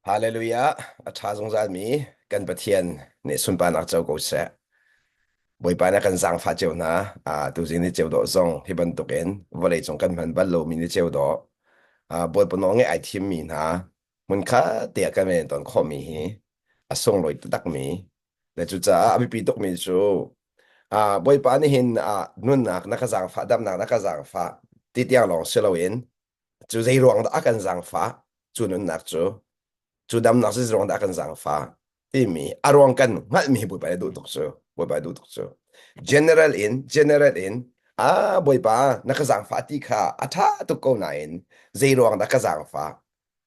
Hallelujah! A ṭha zungzalmi kan Pathian nih sunparnak co ko seh. Bawipa nih a kan zaangfah cio hna. Ah, tuzing ni ceu dawh zong hi bantukin vawleicung kan hman bal lomi ni ceu dawh ah, Bawipa nawl ngaih ai thimmi hna hmunkhat tiah kan ven tawn khawhmi hi a sunglawi taktakmi le cucaah a biapi tukmi cu ah, Bawipa nih hin ah, nunnak na ka zaangfah, damnak na ka zaangfah ti tiang lawng si loin Cu zei ruang dah a kan zaangfah? Cu nunnak cu cu damnak cu zei ruang dah a kan zaangfah? Timi a ruang kan hngalhmi hi Bawipa nih duh tuk cu. Bawipa duh tuk cu. General in general in ah Bawipa na ka zaangfah ti kha a ṭha tuk ko nain zei ruang dah ka zaangfah?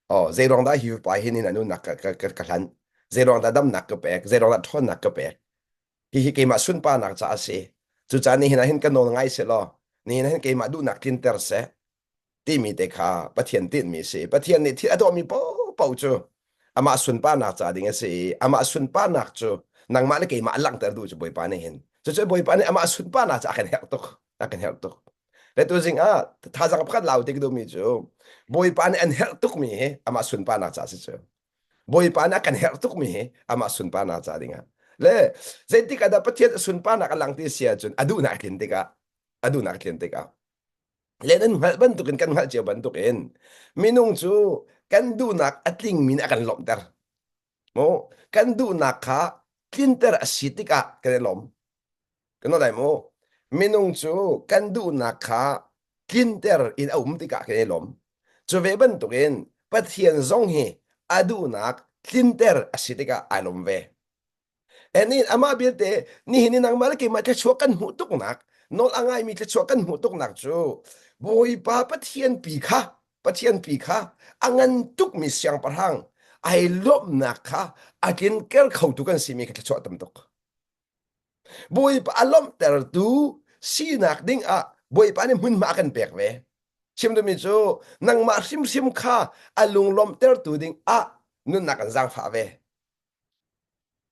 Oh, zei ruang dah hi pa hin hin a nunnak ka, ka, ka, ka hlanh? Zei ruang dah damnak ka pek? Zei ruang dah ṭhawnnak ka pek? Hihi keimah sunparnak caah a si. Cucaah nihin ah hin ka nawl ngai seh law, nihin ah hin keimah duhnak tlinter seh. Timi te kha Pathian tinhmi a si. Pathian nih thil a tuahmi paohpaoh cu amah sunparnak ca ding a si i amah sunparnak cu nangmah le keimah a langhter duh cu Bawipa nih hin. Cucu Bawipa nih amah sunparnak cu a kan herh tuk. A kan herh tuk. Le tuzing ah thazaang pakhat lau tik duhmi cu Bawipa nih an herh tukmi hi amah sunparnak ca si cu. Bawipa nih a kan herh tukmi hi amah sunparnak ca dingah. Le zeitik ah dah Pathian sunparnak a lang ti si ahcun a duhnak tlin tikah a duhnak tlin tikah Le nan hngalh bantukin kan hngalh cio bantukin minung cu kan duhnak a tlingmi nih a kan lawmhter. Mu kan duhnak kha tlinter a si tikah kan i lawm. Kan lai mu. Minung cu kan duhnak kha tlinter in a um tikah kan i lawm. Cu ve bantukin Pathian zong hi a duhnak tlinter a si tikah ai lawm ve. Enin amah belte nihin ni nangmah le keimah thluachuah kan hmuh tuknak nawl a ngaimi thluachuah kan hmuh tuknak cu Bawipa Pathian pi kha Pathian pi kha a ngan tukmi siangpahrang ai lawmhnak kha a tlinker khotu kan simi kha thluachuah tam tuk. Bawipa a lawmhtertu sinak ding ah Bawipa nih hmunhma a kan pek ve. Chim duhmi cu nangmah hrimhrim kha a lunglawmhtertu ding ah nunnak an zaangfah ve.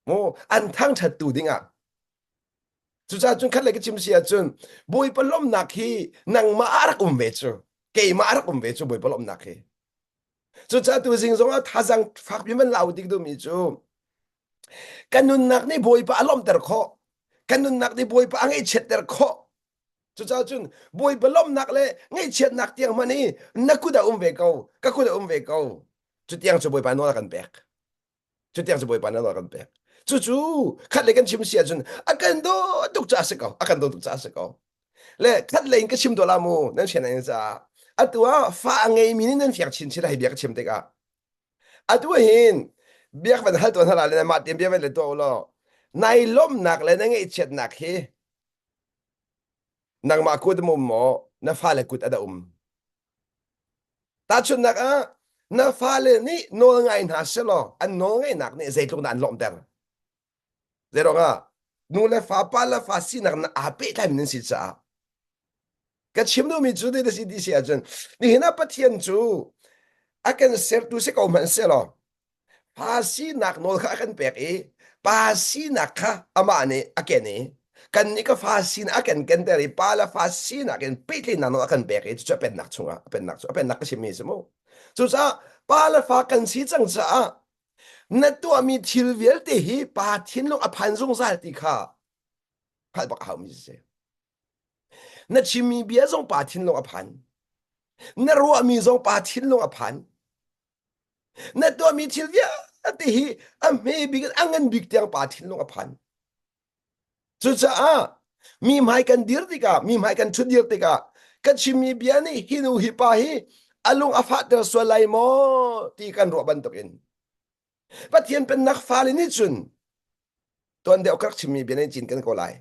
Mu an thangṭhattu dingah cucaah cun khat le ka chim si ahcun Bawipa lawmhnak hi nangmah ah rak um ve cu keimah ah rak um ve cu Bawipa lawmhnak hi cucaah tu zing zongah thazang fakpi man lau tik duhmi cu kan nunnak nih Bawipa a lawmhter khawh kan nunnak nih Bawipa a ngaihchiatter khawh cucaah cun Bawipa lawmhnak le ngaihchiatnak tiang hmanh hi na kut ah um ve ko ka kut ah um ve ko cutiang cu Bawipa nawl a kan pek Cutiang cu Bawipa nih nawl kan pek. Cucu khat lei kan chim si ahcun a kan dawt tuk caah a si ko. A kan dawt tuk caah a si ko. Le khat lei in ka chim tuah la mu nan sian in caah atu ah fa a ngeimi nih nan fiang chinchin hei bia ka chim tikah atu hin biak van hal tuah hna la le mah tian bia van le tuah u law nai lawmhnak le na ngaihchiatnak hi nangmah kut um maw na fale kut a da um Tahchunhnak ah, na fale nih nawl ngai hna selaw an nawlngaihnak nih zeitluk dah an lawmhter. Zeiruangah nu le fa, pa le fa sinak na aa pehtlaimi nan si caah. Ka chim duhmi cu ti si ti si ahcun nihin ah Pathian cu a kan sertu si ko hmanh selaw Pa sinak nawl kha a kan pek i pa sinak kha amah nih a ken i kannih ka fa sinak a kan kenter i pa le fa sinak in pehtlaihnak nawl a kan pek i cucu a pennak chungah a pennak cu a pennak ka chimmi a si mu. Cucaah pa le fa kan si cang caah na tuahmi thil vialte hi pa thinlung a phan zungzal ti kha hngalh bak a haumi si. Na chimmi bia zong pa thinlung a phan. Na ruahmi zong pa thinlung a phan. Na tuahmi thil vialte hi a hme bik in a ngan bik tiang pa thinlung a phan. Cucaah mi hmai kan dir tikah, mi hmai kan ṭhut dir tikah ka chimmi bia nih hi nu hi pa hi a lung a fahter sual lai maw ti kan ruah bantukin Pathian pennak fale nih cun tuan deuh ka rak chimmi bia nan cinken ko lai.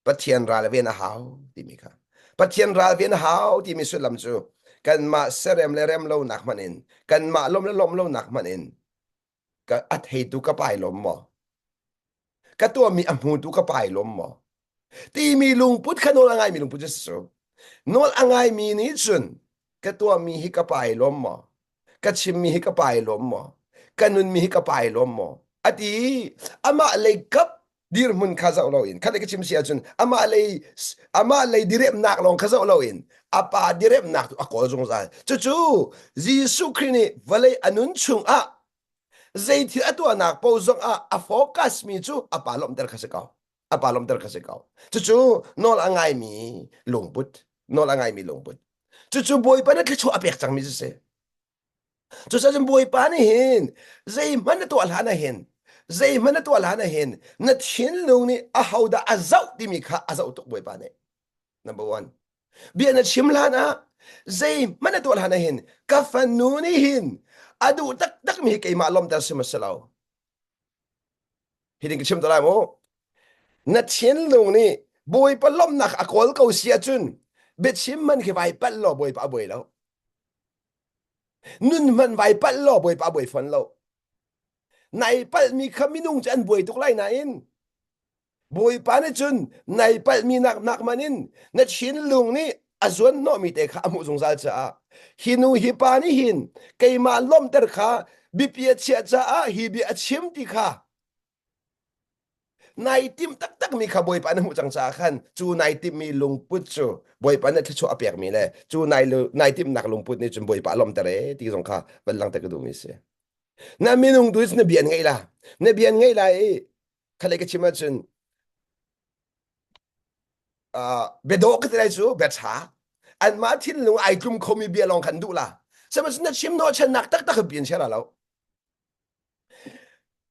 Pathian ral ven a hau timi kha. Pathian ral ven a hau timi sullam cu kanmah serem le rem lonak hmanh in kanmah lawm le lawm lonak hmanh in ka a theitu ka pai lawm maw? Ka tuahmi a hmutu ka pai lawm maw? Timi lungput kha nawl a ngaimi lungput cu si cu. Nawl a ngaimi nih cun ka tuahmi hi ka pai lawm maw? Ka chimmi hi ka pai lawm maw? Ka nunmi hi ka pai lawm maw? A ti amah lei kap dirhmun kha zoh loin khat ka chim si ahcun amah lei amah lei diremnak lawng kha zoh loin a pa diremnak tu a kawl zungzal cucu Jesuh Khrih nih vawlei a nun chungah. Zei thil a tuahnak paoh zong ah a focus mi cu a pa lawmhter kha si ko. A pa lawmhter kha si ko. Cucu nawl a ngaimi lungput, nawl a ngaimi lungput. Cucu Bawipa nih thluachuah a pek cangmi cu si. Cucaah Bawipa nih hin zeihmanh na tuah hlan ah hin zeihmanh na tuah hlan ah hin na thinlung nih ahodah a zoh timi kha a zoh tuk Bawipa nih. Number one. Bia na chim hlan ah zeihmanh na tuah hlan ah hin ka fanu nih hin a duh taktak mi hi keimah lawmter si ma si lo. Hi ding ka chim te lai mu. Na thinlung nih Bawipa lawmhnak a kawl ko si ahcun biachim man khi vai palh law Bawipa a buai lo. Nun hmanh vai palh law Bawipa a buai fawn lo. Nai palhmi kha minung cu an buai tuk lai nain Bawipa nih cun nai palhmi nak nak man in na thinlung nih a zuan hnawhmi te kha a hmuh zungzal caah hi nu hi pa nih hin keimah lawmhter kha biapi a chiah caah hi bia a chim ti kha nai timh taktakmi kha Bawipa na hmuh cang caah khan cu nai timhmi lungput cu Bawipa nih thluachuah a pekmi le cu nai nai timhnak lungput nih cun Bawipa a lawmhter ee ti zong kha van langhter ka duhmi a si. Na minung tu na bia an ngaih la. Na bia an ngaih lai i khalei ka chim ahcun uh, biadawh ka ti lai cu bia ṭha anmah thinlung ai tlum khomi bia lawng khan duh la sihmanhsehlaw na chim hnawhchannak taktak bi an share lo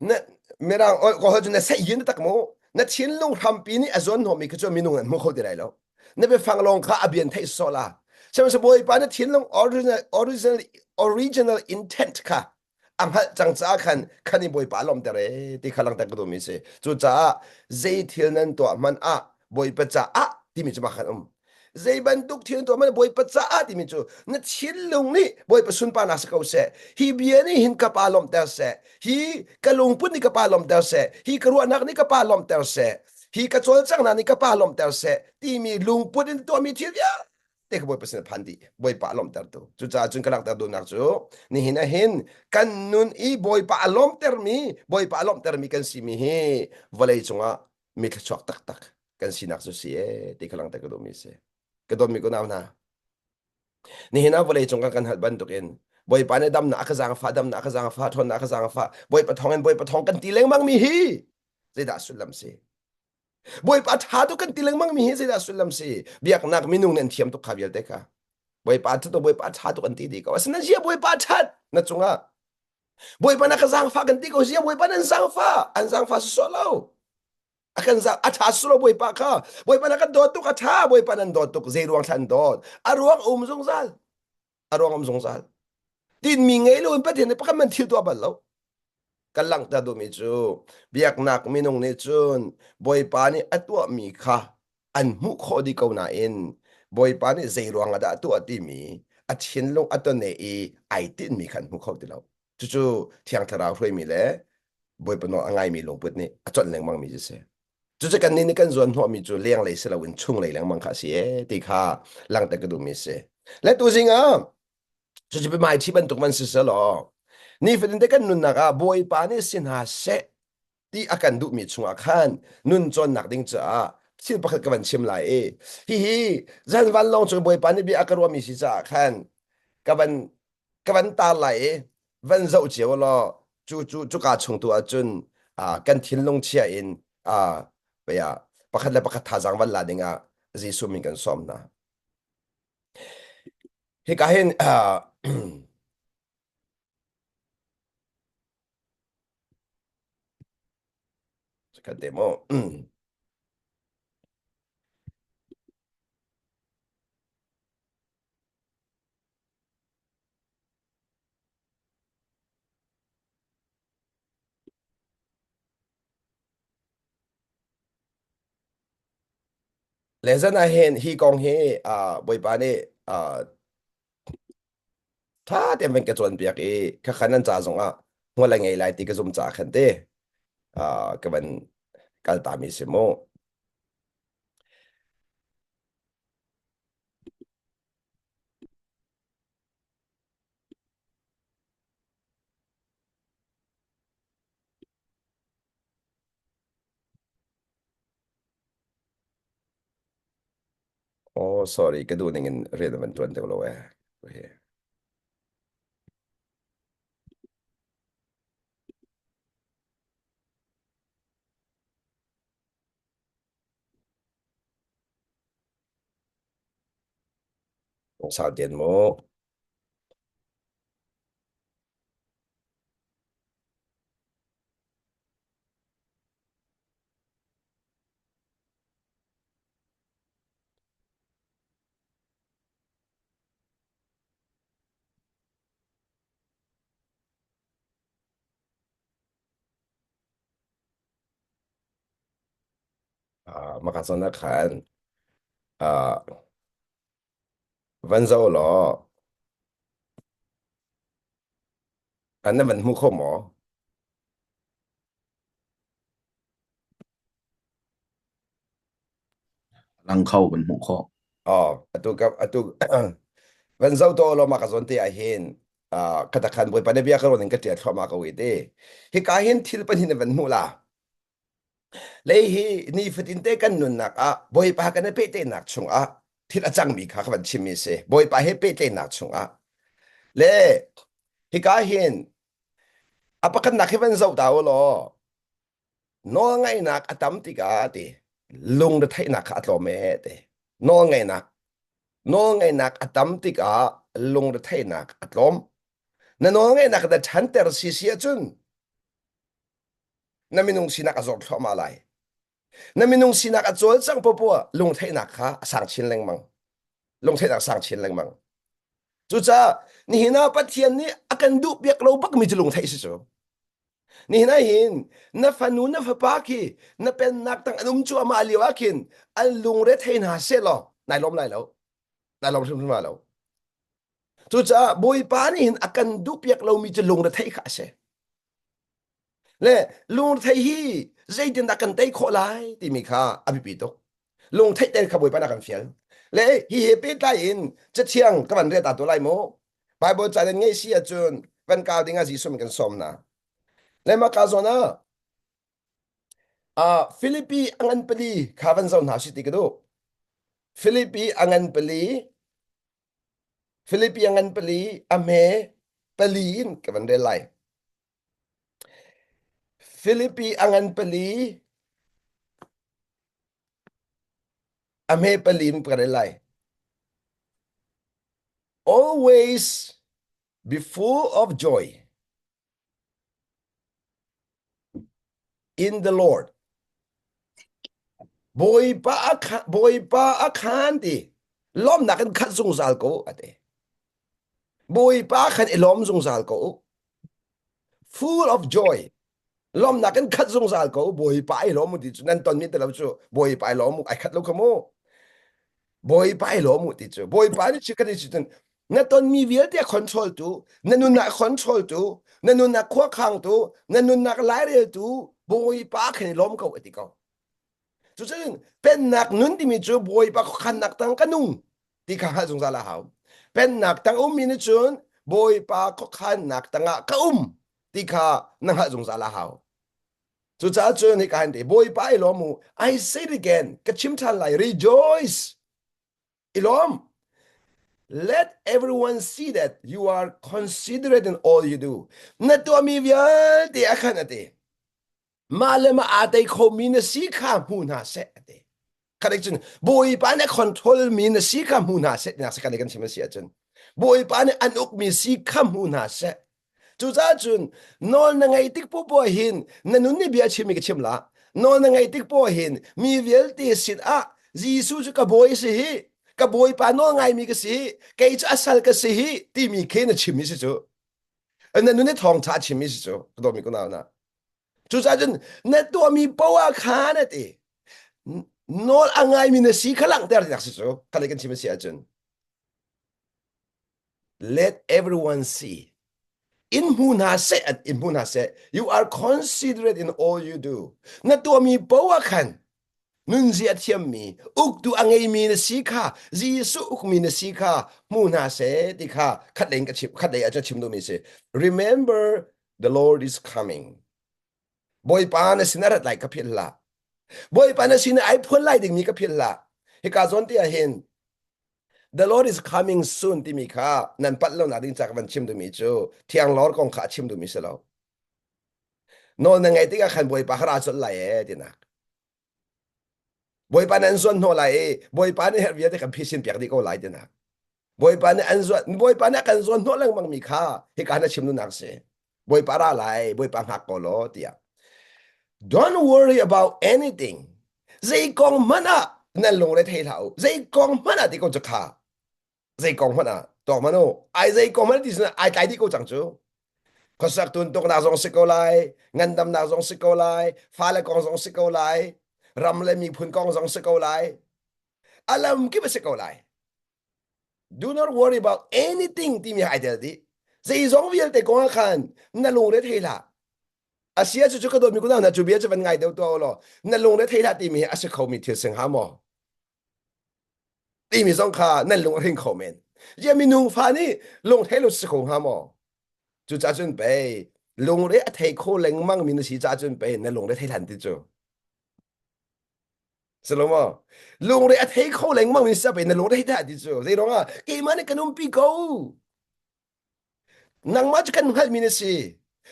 na mirang ko ho cu na sei yin tak mu na thinlung hrampi nih a zawn hnawhmi kha cu minung an hmu kho ti lai lo na biafang lawng kha a bian theih sawh la sihmanhsehlaw bawipa na thinlung original original original intent kha a hngalh cang caah khan khan i bawipa lawmter e ti kha langhter ka duhmi si cucaah zei thil nan tuah hmanh ah bawipa caah timi cu khan um zei bantuk thil tuah hmanh bawipa caah timi cu na thinlung nih bawipa sunparnak si ko seh hi bia nih hin ka pa lawmhter seh hi ka lungput nih ka pa lawmhter seh hi ka ruahnak nih ka pa lawmhter seh hi ka cawlcanghnak nih ka pa lawmhter seh timi lungput in tuahmi thil vialte te ka Bawipa sin phan dih Bawipa a lawmhtertu cucaah cun ka langhter duhnak cu nihin ah hin kan nun i Bawipa a lawmhtermi Bawipa a lawmhtermi kan simi hi vawlei cungah mi thluachuak taktak kan sinak cu si ee ti kha langhter ka duhmi si ka dawtmi kunau hna nihin ah vawlei cung kan kan hal bantukin Bawipa nih damnak a ka zaangfah damnak a ka zaangfah ṭhawnnak a ka zaangfah Bawipa thawngin Bawipa thawng kan ti lengmang mi hi zeidah sullam si Bawipa ṭha tuk kan ti lengmang mi hi zeidah sullam si? Biaknak minung nih an thiam tuk kha vialte kha. Bawipa ṭha tuk, Bawipa ṭha tuk an ti dih ko. Asinain zia Bawipa ṭhat na cungah. Bawipa na ka zaangfah kan ti ko. Zia Bawipa nan zaangfah. An zaangfah sawsawh lo. A kan zaang a ṭha sawsawh lo Bawipa kha. Bawipa na kan dawt tuk a ṭha. Bawipa nan dawt tuk. Zei ruang thlan dawt. A ruang um zungzal. A ruang um zungzal. Tinmi ngei lo in Pathian nih pakhat man thil tuah bal lo. Kan langhter duhmi cu biaknak minung nih cun Bawipa nih a tuahmi kha an hmuh khawh dih ko nain Bawipa nih zei ruang ah dah a tuah timi a thinlung a tone i ai tinhmi kha an hmu kho ti lo. Cucu Thiang Thlarau hruaimi le Bawipa nawl a ngaimi lungput nih a conh lengmangmi cu a si. Cucu kannih nih kan zuan hnawhmi cu lenglei si loin chunglei lengmang kha a si ee ti kha langhter ka duhmi a si. Le tuzing ah cucu biahmaiṭhi bantuk man si selaw nifatin te kan nunnak ah Bawipa nih si hna seh ti a kan duhmi chungah khan nun cawnnak ding caah thil pakhat ka van chim lai i hihi zan vanlawng cung Bawipa nih bia a ka ruahmi si caah khan ka van ka van tar lai i van zoh cio law cu cu cuka chung tu ahcun kan thinlung chia in pakhat le pakhat thazaang van la ding ah Jesuh min kan sawm hna. Hika hin kan te mu. Le zan ah hin hi kong hi uh, Bawipa nih uh, ṭha tein van ka cawnpiak i khakha nan ca zongah hmual a ngei lai ti ka zum caah khan te uh, ka van kal tami si mu. Oh, sorry, ka duh ning in rian van ṭuan deuh lo eh. Okay. Sau tian mu. Uh, maka zawn ah khan uh, van zo law an na van hmu kho maw? Lang kho kan hmuh khawh. Oh, atu ka atu van zo to law maka zawn te ah hin uh, kata khan bawipa na bia ka ron in ka ṭial thluahmah ko i te. Hika hin thil pahnih na van hmuh la. Lei hi nifatin te kan nunnak ah Bawipa kan i pehtlaihnak chungah thil a cangmi kha ka van chimmi a si. Bawipa he pehtlaihnak chungah. Le hika hin a pakhatnak hi van zoh ta u law nawlngaihnak a tam tikah ti lungretheihnak kha a tlawm ee ti. Nawlngaihnak nawlngaihnak a tam tikah lungretheihnak a tlawm. Na nawlngaihnak na ṭhanter si si ahcun na minung sinak a zor thluahmah lai. Na minung sinak a cawlcang popoah lungtheihnak kha a sang chin lengmang. Lungtheihnak sang chin lengmang. Cucaah nihin ah Pathian nih a kan duh piak lo bakmi cu lungtheih si cu. Nihin ah hin na fanu na fapa khi na pennak tang an um cuahmah lio ah khin an lungre thei hna seh law nai lawm lai lo. Nai lawm hrimhrim lai lo. Cucaah Bawipa nih hin a kan duh piak lomi cu lungretheih kha a si. Le lungretheih hi zeitindah kan tei khawh lai timi kha a biapi tuk. Lungtheih tel kha Bawipa nih a kan fial. Le hi he pehtlai in Cathiang ka van rel ta tu lai mu. Bible ca nan ngeih si ahcun van kau ding ah Jesuh min kan sawm na. Le mah ka zawn ah uh, Filipi a ngan pali kha van zoh hna si ti ka duh. Filipi a ngan pali Filipi a ngan pali, a hme pali in ka van rel lai. Filipi a ngan pali, a hme pali in ka rel lai. Always be full of joy in the Lord. Bawipa a Bawipa a khan ti lawmnak in khat zungzal ko a ti. Bawipa khan i lawm zungzal ko. Full of joy. Lawmnak in khat zungzal ko. Bawipa i lawm ti cu nan ton mi te lo cu Bawipa i lawm ai khat lo kha mu. Bawipa i lawm ti cu Bawipa nih cu kan i cun na tonmi vialte a control tu na nunnak control tu na nunnak khuakhang tu na nunnak lairel tu Bawipa khan i lawm ko a ti ko cucun pennak nun timi cu Bawipa khuakhannak tang ka nung ti kha hngalh zungzal a hau pennak tang ummi nih cun Bawipa khuakhannak tangah ka um ti kha na hngalh zungzal a hau cucaah cun hika hin te Bawipa i lawm u I say it again ka chim ṭhan lai rejoice I lawm. Let everyone see that you are considerate in all you do. Na tuahmi vialte a khan a ti. Mah le mah aa tei khomi na si kha hmu hna seh a ti. Khadik cun Bawipa nih control mi na si kha hmu hna seh tinak si kan kan chim a si ahcun Bawipa nih an ukmi si kha hmu hna seh. Cucaah cun nawl na ngeih tik poah hin na nun nih bia a chimmi ka chim la. Nawl na ngeih tik poah hin mi vialte sin ah Jesuh cu ka bawi si hi, ka bawipa nawl ngaimi ka si hi, kei cu a sal ka si hi timi khi na chimmi si cu. Na nun i thawngṭha a chimmi si cu. Ka dawmi ka nau na. Cucaah cun na tuahmi poah kha na ti. Nawl a ngaimi na si kha langhter tinak si cu. Kha kan chim a si ahcun. Let everyone see. In hmu hna seh, in hmu hna seh. You are considerate in all you do. Na tuahmi poah khan nunzia thiammi, uktu a ngeimi na si kha, Jesuh ukmi na si kha hmu hna seh ti kha khat lei in ka chim, khat lei ah cun chim duhmi si. Remember the Lord is coming. Bawipa na sin a rat lai ka philh hlah. Bawipa na sin ai phuan lai dingmi ka philh hlah. Hika zawn te ah hin The Lord is coming soon timi kha nan palh lo nak ding ca ka van chim duhmi cu Thiang Lord kong kha a chim duhmi si lo. Nawl na ngeih tikah khan Bawipa kha ra colh lai ee tinak. Bawipa nan zuan hnawh lai i Bawipa nih herh vialte kan phisin piak dih ko lai tinak. Bawipa nih an zuan Bawipa nih a kan zuan hnawh lengmang mi kha hika na chim duhnak si. Bawipa ra lai, Bawipa hngak ko law tiah. Don't worry about anything. Zei kong hmanh ah nan lungre thei hlah u. Zei kong hmanh ah ti ko cu kha. Zei kong hmanh ah tuak hmanh u. Ai zei kong hmanh ti sin ai tlai dih ko cang cu. Khuasak tuntuknak zong si ko lai, ngandamnak zong si ko lai, fale kong zong si ko lai, ram le miphun kong zong si ko lai. Alam kip a si ko lai. Do not worry about anything timi ai tel dih. Zeizong vialte kong ah khan na lungre thei hlah. Asia cu cu ka dawtmi kunau hna cu bia cu van ngai deuh tuah u law na lungre thei hlah timi hi a si khomi thil sing ha maw? Timi zong kha nan lung a hring kho men. Zia minung fa nih lung thei lo si kho hnga maw? Cucaah cun pei lungre a thei kho lengmang mi na si caah cun pei na lungre thei hlan ti cu. Salomo lungre a thei kho lengmang mi sa pe na lungre thei ti cu zei ruangah keimah nih kan umpi ko nangmah cu kan hngalh mi na si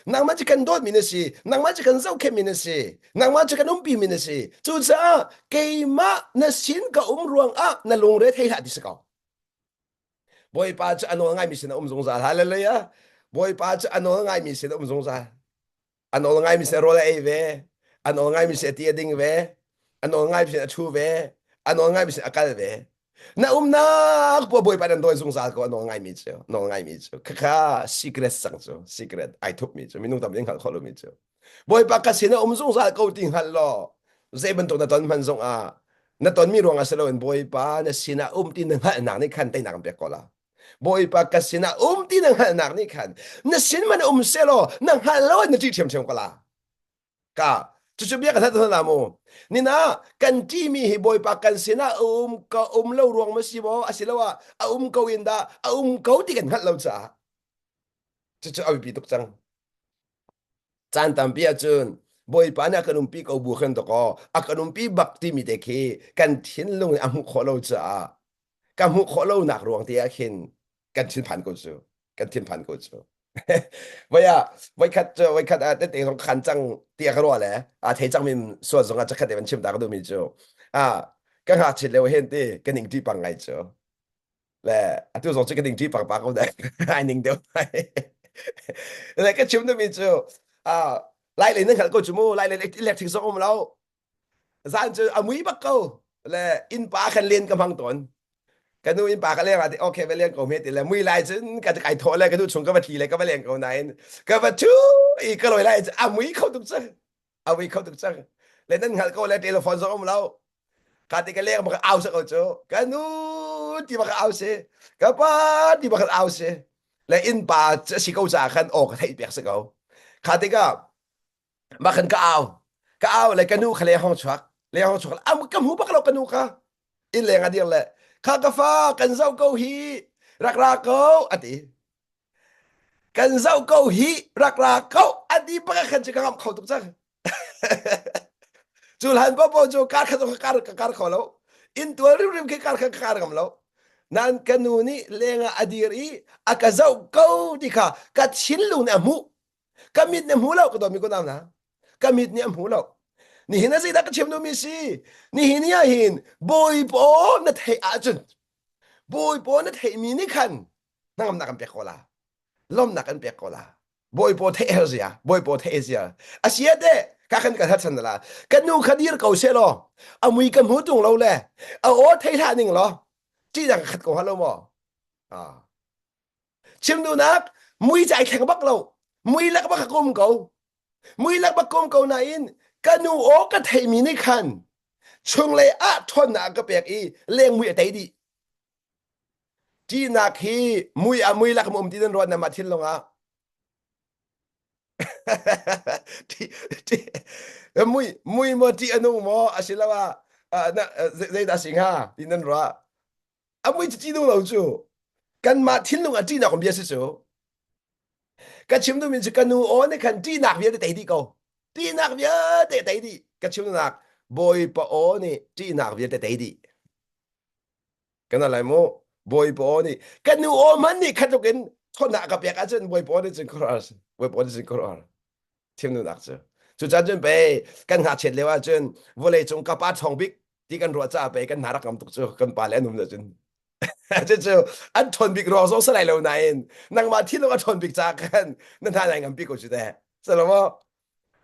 nangmah cu kan dawt mi na si nangmah cu kan zohkhenh mi na si nangmah cu kan umpi mi na si cucaah keimah na sin ka um ruangah na lungre thei hlah ti si ko Bawipa cu a nawl ngaimi sin a um zungzal hallelujah Bawipa cu a nawl ngaimi sin a um zungzal A nawl ngaimi sin rawl a ei ve. A nawl ngaimi sin a ti a ding ve. A nawl ngaimi sin a ṭhu ve. A nawl ngaimi sin a kal ve. Na umnak puah Bawipa nan dawi zungzal ko a nawl ngaimi cu. Nawl ngaimi cu. Khakha secret sang cu. Secret ai thupmi cu. Minung tam nih hngalh khawh lomi cu. Bawipa ka sin a um zungzal ko ti hngalh law zei bantuk na ton hman zong ah na tonmi ruangah si loin Bawipa na sinah um ti na hngalhnak nih khan teinak an pek ko la. Bawipa ka sinah um ti na hngalhnak nih khan na sin man um selaw na hngal lo na ṭih ṭhiamṭhiam ko la. Ka cucu bia ka that hna mu. Nina kan ṭihmi hi Bawipa kan sinah a um ka um lo ruang ma si maw asiloah a um ko in dah a um ko ti kan hngalh lo caah cucu a biapi tuk cang. Caan tampi ahcun Bawipa nih a kan umpi ko bu khan dakaw a kan umpi bak timi te khi kan thinlung nih a hmuh khawh lo caah ka hmuh khawh lonak ruang te ah khin kan thinphan ko cu kan thinphan ko cu voi ah voikhat cu voikhat ah tete zong khan cang tiah ka ruah le a thei cang mi sual zong ah chakhat van chim ta ka duh mi cu a ka ngakchit lio hen ti ka ning ṭi pang ngai cu le atu zong cu ka ning ṭi pang pa ko dai ai ning deuh le ka chim duh mi cu a lai lei nan hngalh ko cu mu lai lei electric zong um lo Zan cu a mui bak ko. Le innpa khan len ka hmang tawn. Ka nu innpa ka leng ah ti okay va leng ko hme ti le mui lai cun ka kai thawh le ka nu chung ka va tli le ka va leng ko nain ka va thu i ka loi lai a mui kho tuk cang. A mui kho tuk cang. Le nan hngalh ko le telephone zong um lo. Ka ti ka leng bak au sa ko cu. Ka nu ti bak au si. Ka pa ti bak au si. Le innpa si ko caah khan aw ka theih pek si ko. Kha tikah Mah khan ka au. Ka au le ka nu kha le hong chuak. Le hong chuak. Am ka hmu bak lo ka nu kha. Inn leng a dir le kha ka fa kan zoh ko hi rak ra ko ati. Kan zoh ko hi rak ra ko ati bak khan cu ka ngamh kho tuk cang. Cu hlan popo cu kar kha ka kar ka kar kho lo. Inn tual rimrim khi kar kha ka kar ngam lo. Nan ka nu nih leng ah a dir i a ka zoh ko ti kha ka thinlung nih a hmuh. Ka mit nih a hmu lo ka dawtmi kunau hna. Ka mit nih a hmu lo. Nihin ah zeidah ka chim duhmi si? Nihin ni ah hin Bawipa aw na theih ahcun Bawipa aw na theihmi nih khan hnangamnak kan pek ko la. Lawmnak kan pek ko la. Bawipa aw theih her zia, Bawipa aw theih zia. Asia te ka kan kan hat la. Kan nu kha dir ko se law, a mui ka hmu tung lo le, a aw thei hlah ning law, ṭih khat ko halo maw? Ah. Chim duhnak mui cu ai thleng bak lo. Mui lak bak ka um ko. Mui lak bak ka um ko nain ka nu aw ka theimi nih khan chunglei ah ṭhawnnak a ka pek i leng mui a tei dih. Ṭihnak hi mui ah mui lak um ti nan ruat na mah thinlung ah. Mui mui maw ṭih a nung maw asiloah zeidah si hnga ti nan ruah. A mui cu ṭih nung lo cu kanmah thinlung ah ṭihnak um bia si cu. Ka chim duhmi cu ka nu aw nih khan ṭihnak vialte tei dih ko. Ṭihnak vialte tei dih. Ka chim duhnak Bawipa aw nih ṭihnak vialte tei dih. Kan lai mu. Bawipa aw nih ka nu aw hmanh nih khat tluk in chawnhnak a ka pek ahcun Bawipa aw nih cun khuaruahhar si. Bawipa aw nih cun khuaruahhar. Thim duhnak cu. Cucaah cun pei kan ngakchiat lio ahcun vawlei cung ka pa ṭhawng bik ti kan ruah caah pei kan hna rak ngam tuk cu kan pa le an um cun. Cucu an ṭhawn bik ruang zong si lai lo nain nangmah thinlung a ṭhawn bik caah khan na hna nai ngampi ko cu teh. Salomo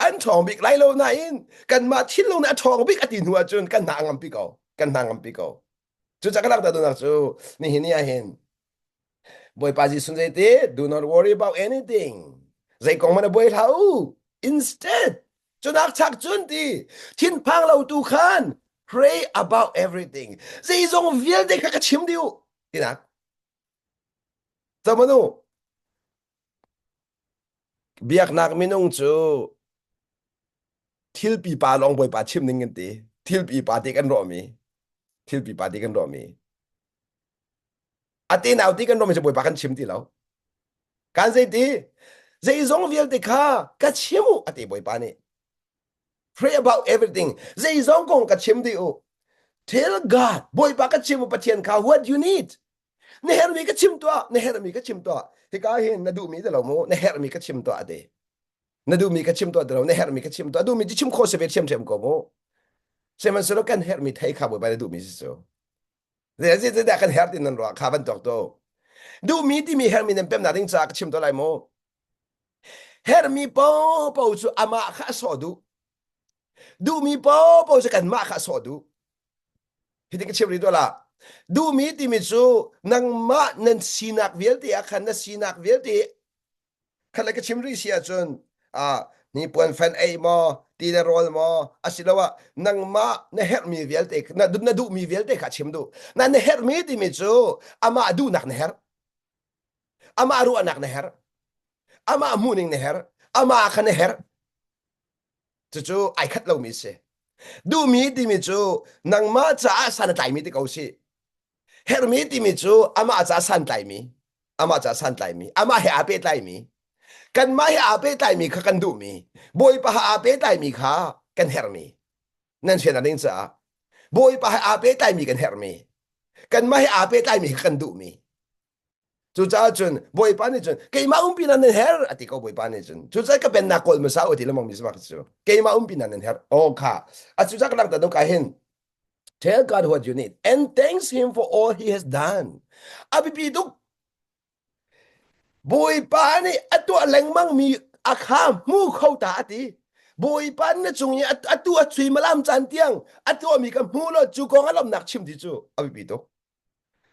an ṭhawng bik lai lo nain kanmah thinlung nih a ṭhawng bik a ti hnu ahcun kan hna a ngampi ko. Kan hna ngampi ko. Cucaah ka langhter duhnak cu nihin ni ah hin Bawipa Jesuh zeiti do not worry about anything. Zei kong hmanh buai hlah u. Instead, cunak chak cun ti thinphang lo tu khan pray about everything. Zeizong vialte kha ka chim dih u tinak. Zamanu biaknak minung cu thil pipa lawng Bawipa chim ning kan ti. Thil pipa ti kan rawhmi. Thil pipa ti kan rawhmi. A te nau ti kan rawhmi cu Bawipa kan chim ti lo. Kan zei ti? Zeizong vialte kha ka chim u a ti Bawipa nih. Pray about everything. Zeizong kong ka chim dih u. Tell God, Bawipa ka chim u Pathian kha what you need. Na herhmi ka chim tuah, na herhmi ka chim tuah. Hika hin na duhmi ti lo mu, na herhmi ka chim tuah a ti. Na duhmi ka chim tuah ti lo, na herhmi ka chim tuah. Duhmi ti chim khawh si ve ṭhiamṭhiam ko mu. Sihmanhsehlaw kan herhmi thei kha Bawipa na duhmi si cu. Zeidah kan herh ti nan ruah kha bantuk tu. Duhmi timi herhmi nan pemnak ding caah ka chim tuah lai mu. Herhmi popo cu amah kha a sawh duh. Duhmi popo cu kanmah kha a sawh duh. Hitin ka chim rih tuah la. Duhmi timi cu nangmah nan sinak vialte ah khan na sinak vialte khat le ka chim rih si ahcun ah hnipuan fan ei maw ti le rawl maw asiloah nangmah na herhmi vialte na, na duhmi vialte kha chim duh. Na na herhmi timi cu amah duhnak na herh. Amah ruahnak na herh. Amah hmuhning na herh. Amah kha na herh. Cucu ai khat lomi si. Duhmi timi cu nangmah caah san a tlaimi ti ko si. Herhmi timi cu amah caah santlaimi, amah caah santlaimi, amah he aa pehtlaimi, kanmah he aa pehtlaimi kha kan duhmi, Bawipa he aa pehtlaimi kha kan herhmi. Nan fian ding caah Bawipa he aa pehtlaimi kan herhmi, kanmah he aa pehtlaimi kha kan duhmi. Cucaah cun Bawipa nih cun keimah umpi nan nan herh a ti ko Bawipa nih cun. Cucaah ka pennak kawl hmasa u ti lengmang mi si cu. Keimah umpi nan nan herh. Oh kha. A cucaah ka langhter ka hin Tell God what you need and thanks him for all he has done. A biapi tuk. Bawipa nih a tuah lengmang mi a kha hmu kho ta a ti. Bawipa na cung i atu a suimilam caan tiang a tuahmi ka hmu lo cu kong a lawmhnak chim ti cu a biapi tuk.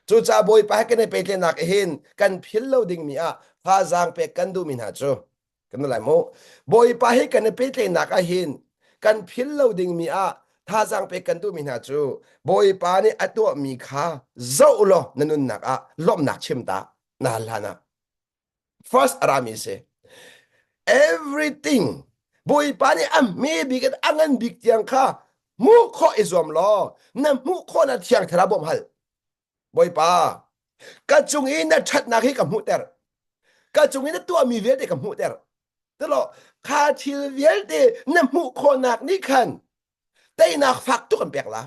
Cucaah Bawipa he kan i pehtlaihnak hin kan phil lo dingmi ah thazaang pek kan duhmi hna cu kan lai mu. Bawipa he kan i pehtlaihnak ah hin kan phil lo dingmi ah thazaang pek kan duhmi hna cu Bawipa nih a tuahmi kha zoh law na nunnak ah lawmhnak chim ta na hal hlan ah. First a rami si. Everything Bawipa nih a hme bik in a ngan bik tiang kha hmuh khawh i zuam law na hmuh khawh na thiang thlarau bawmh hal. Bawipa, ka cung i na ṭhatnak hi ka hmuhter. Ka cung i na tuahmi vialte ka hmuhter. Tilo, kha thil vialte na hmuh khawhnak nih khan teinak fak tuk an pek la.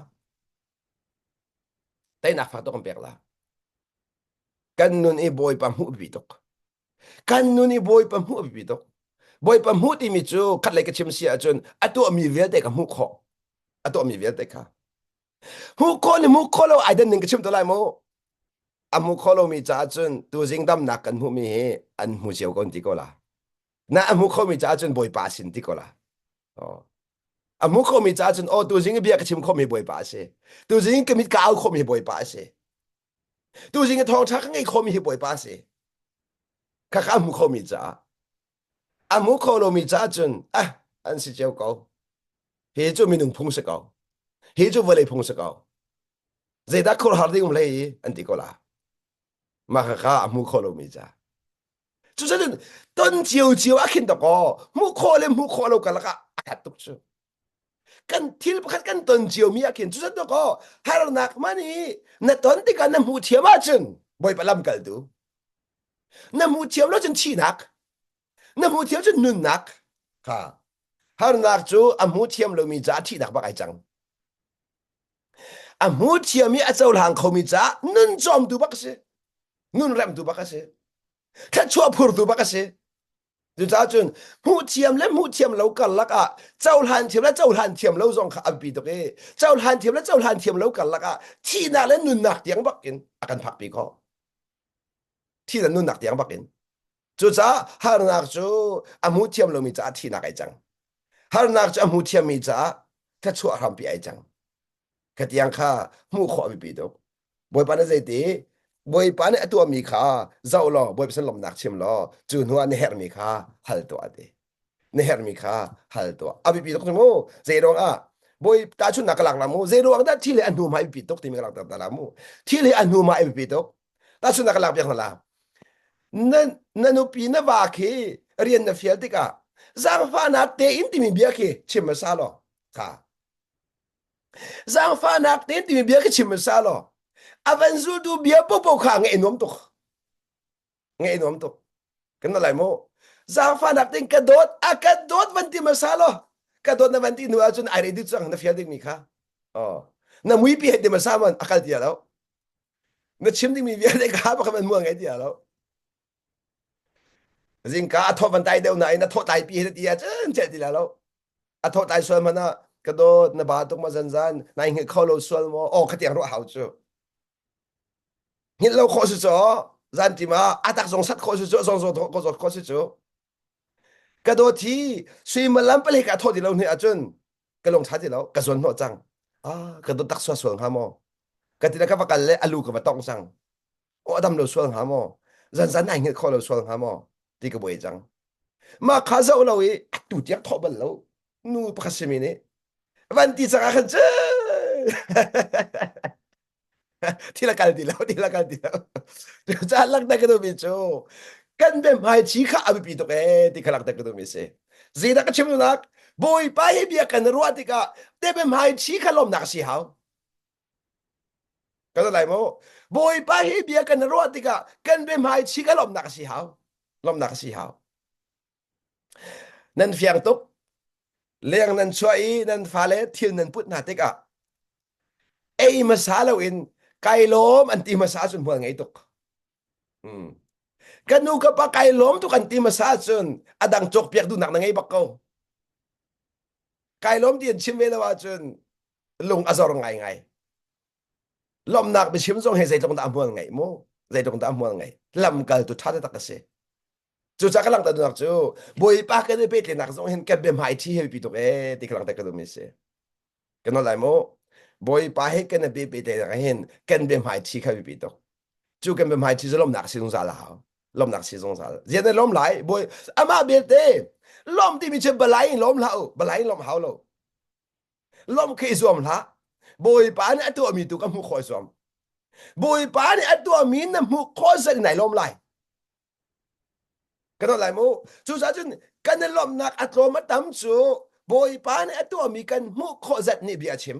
Teinak fak tuk an pek la. Kan nun i Bawipa hmuh biapi tuk. Kan nun i Bawipa hmuh biapi tuk. Bawipa hmuh timi cu khatlei ka chim si ahcun a tuahmi vialte ka hmuh khawh. A tuahmi vialte kha. Hmuh khawh le hmuh khawh lo ai dan ning ka chim te lai mu. A hmu kho lomi caah cun tuzing damnak kan hmuhmi hi an hmu cio ko ti ko la. Na a hmu khomi caah cun Bawipa sin ti ko la. Oh. A hmu khomi caah cun oh tuzing i bia ka chim khomi Bawipa a si. Tuzing ka mit ka au khomi Bawipa a si. Tuzing i thawngṭha ka ngei khomi hi Bawipa a si. Khakha a hmu khomi caah. A hmu kho lomi caah cun ah an si cio ko. Hi cu minung phung si ko. Hi cu vawlei phung si ko. Zeidah khuaruahhar ding um hlei i an ti ko la. Mah khakha a hmu kho lomi caah. Cucun ton cio cio a khin tok aw hmuh khawh le hmuh khawh lo karlak ah a khat tuk cu. Kan thil pakhat kan ton cio mi ah khin cucun tok aw harnak man i na ton tikah na hmuh thiam ahcun Bawipa lam kaltu na hmuh thiam lo cun thihnak na hmuh thiam cun nunnak kha harnak cu a hmu thiam lomi caah thihnak bak ai cang a hmu thiam i a cohlang khomi caah nun cawmtu bak a si nun remtu bak a si thluachuah phurtu bak a si. Cucaah cun hmuh thiam le hmuh thiam lo karlak ah cohlan thiam le cohlan thiam lo zong kha a biapi tuk i cohlan thiam le cohlan thiam lo karlak ah thihnak le nunnak tiang bak in a kan phakpi khawh. Thihnak nunnak tiang bak in. Cucaah harnak cu a hmu thiam lomi caah thihnak ai cang. Harnak cu a hmu thiammi caah thluachuah hrampi ai cang. Kha tiang kha hmuh khawh a biapi tuk. Bawipa nih zeiti? Bawipa nih a tuahmi kha zoh law Bawipa sin lawmhnak chim law cu hnu ah na herhmi kha hal tuah ti. Na herhmi kha hal tuah. A biapi tuk mu. Zei ruang ah Bawi tahchunhnak ka lak la mu. Zei ruang dah thil hi a hnu hma a biapi tuk timi ka lak ta la mu. Thil hi a hnu hma a biapi tuk. Tahchunhnak ka lak piak hna la. Na, na nupi na va khi rian na fial tikah zaangfahnak tein timi bia khi chim hmasa law kha Zaangfahnak tein timi bia ka chim hmasa law a van zultu bia popo kha ngaih nuam tuk. Ngaih nuam tuk. Kan lai mu. Zaangfahnak tein ka dawt a ka dawt van ti hmasa law ka dawt na van ti hnu ahcun ai ready cang na fial dingmi kha. Oh. Na muipi he ti hmasa man a kal tia lo. Na chim dingmi vialte kha pakhat man muang ngai tia lo. Zingka a thawh van tai deuh nain a thawh tai pi he ti ahcun cel ti la lo. A thawh tai sual hmanh ah ka dawt na ba tuk ma zanzan nai hngilh kho lo sual maw aw kha tiang ruah hau cu. Hngilh lo khawh si cu zan tim ah a tak zong sat khawh si cu zong zong khawh zawt khawh si cu. Ka dawt hi suimilam pali ka thawh ti lo hni ahcun ka lung ṭha ti lo ka zuan hnawh cang. Ah ka dawt tak sual sual hnga maw? Ka ti le ka va kal le alu ka va tong cang. Aw a dam lo sual hnga maw zanzan ai hngilh khawh lo sual hnga maw ti ka buai cang mah kha zoh lo i atu tiang thawh bal lo nu pakhat simi nih van ti cang ah khan cu thil a kal ti lo thil a kal ti lo cucaah langhter ka duhmi cu kan biahmaithi kha a biapi tuk ee ti kha langhter ka duhmi si zeidah ka chim duhnak bawipa hi bia kan ruah tikah te biahmaithi kha lawmnak a si hau Kan lai maw? Bawipa hi bia kan ruah tikah kan biahmai chi ka lawmhnak a si hau. Lawmhnak a si hau. Nan fiang tuk. Leng nan chuah i nan fale thil nan put hna tikah ei hmasa loin kai lawm an ti hmasa cun hmual ngei tuk. Hmm. Ka nu ka pa kai lawm tuk an ti hmasa cun a dang cawk piak duhnak na ngei bak ko. Kai lawm ti an chim ve lo ahcun lung a zor ngaingai. Lawmhnak biachim zong hi zeitluk dah a hmual ngeih mu? Zeitluk dah a hmual ngeih? Lamkaltu ṭha taktak a si. Cucaah ka langhter duhnak cu Bawipa kan i pehtlaihnak zong hin kan biahmai ṭhi hi biapi tuk ee ti ka langhter ka duhmi a si. Kan nawl lai mu. Bawipa he kan i pehtlaihnak hin kan biahmai ṭhi kha biapi tuk. Cu kan biahmai ṭhi cu lawmhnak si zungzal a hau. Lawmhnak si zungzal. Zian na lawm lai? Bawi amah belte lawm timi cu balai in lawm hlah u. Balai in lawm hau lo. Lawmh khi i zuam hlah. Bawipa nih a tuahmi tu ka hmuh khawh i zuam. Bawipa nih a tuahmi na hmuh khawh zat in nai lawm lai. Ka dawt lai mu. Cucaah cun kan i lawmhnak a tlawm a tam cu Bawipa nih a tuahmi kan hmuh khawh zat nih bia a chim.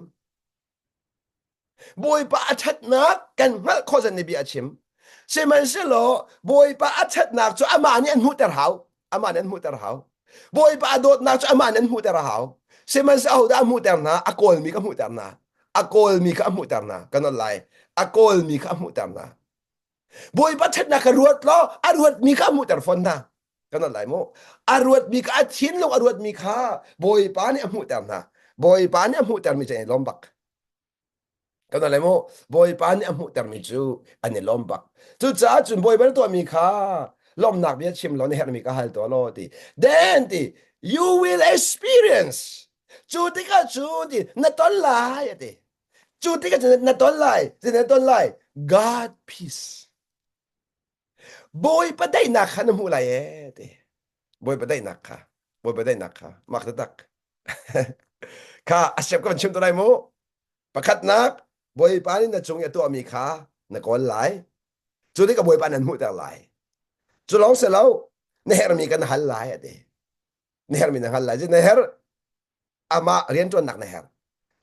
Bawipa a ṭhatnak kan hngalh khawh zat nih bia a chim. Sihmanhsehlaw Bawipa a ṭhatnak cu amah nih an hmuhter hau. Amah nih an hmuhter hau. Bawipa a dawtnak cu amah nih an hmuhter a hau. Sihmanhsehlaw ahodah a hmuhter hna? A kawlmi ka hmuhter hna. A kawlmi kha a hmuhter hna. Ka nolh lai. A kawlmi kha a hmuhter hna. Bawipa ṭhatnak kha ruat law a ruatmi kha a hmuhter fawn hna. Ka nolh lai mu. A ruatmi kha a thinlung a ruatmi kha Bawipa nih a hmuhter hna. Bawipa nih a hmuhtermi cu an i lawm bak. Kan nolh lai mu. Bawipa nih a hmuhtermi cu an i lawm bak. Cucaah cun Bawipa na tuahmi kha lawmhnak bia chim law na herhmi ka hal tuah law ti. Then ti you will experience. Cu tikah cun ti na ton lai a ti. Cu tikah cun na ton lai. Na ton lai. God peace. Bawipa daihnak kha na hmuh lai ee ti. Bawipa daihnak kha. Bawipa daihnak kha. Mak taktak. kha a siap ka van chim to lai mu. Pakhatnak, Bawipa nih na cung i a tuahmi kha na kawl lai. Cu tikah Bawipa nan hmuhter lai. Cu lawng si lo, na herhmi kan hal lai a ti. Na herhmi na hal lai. Na herh amah rianṭuannak na herh.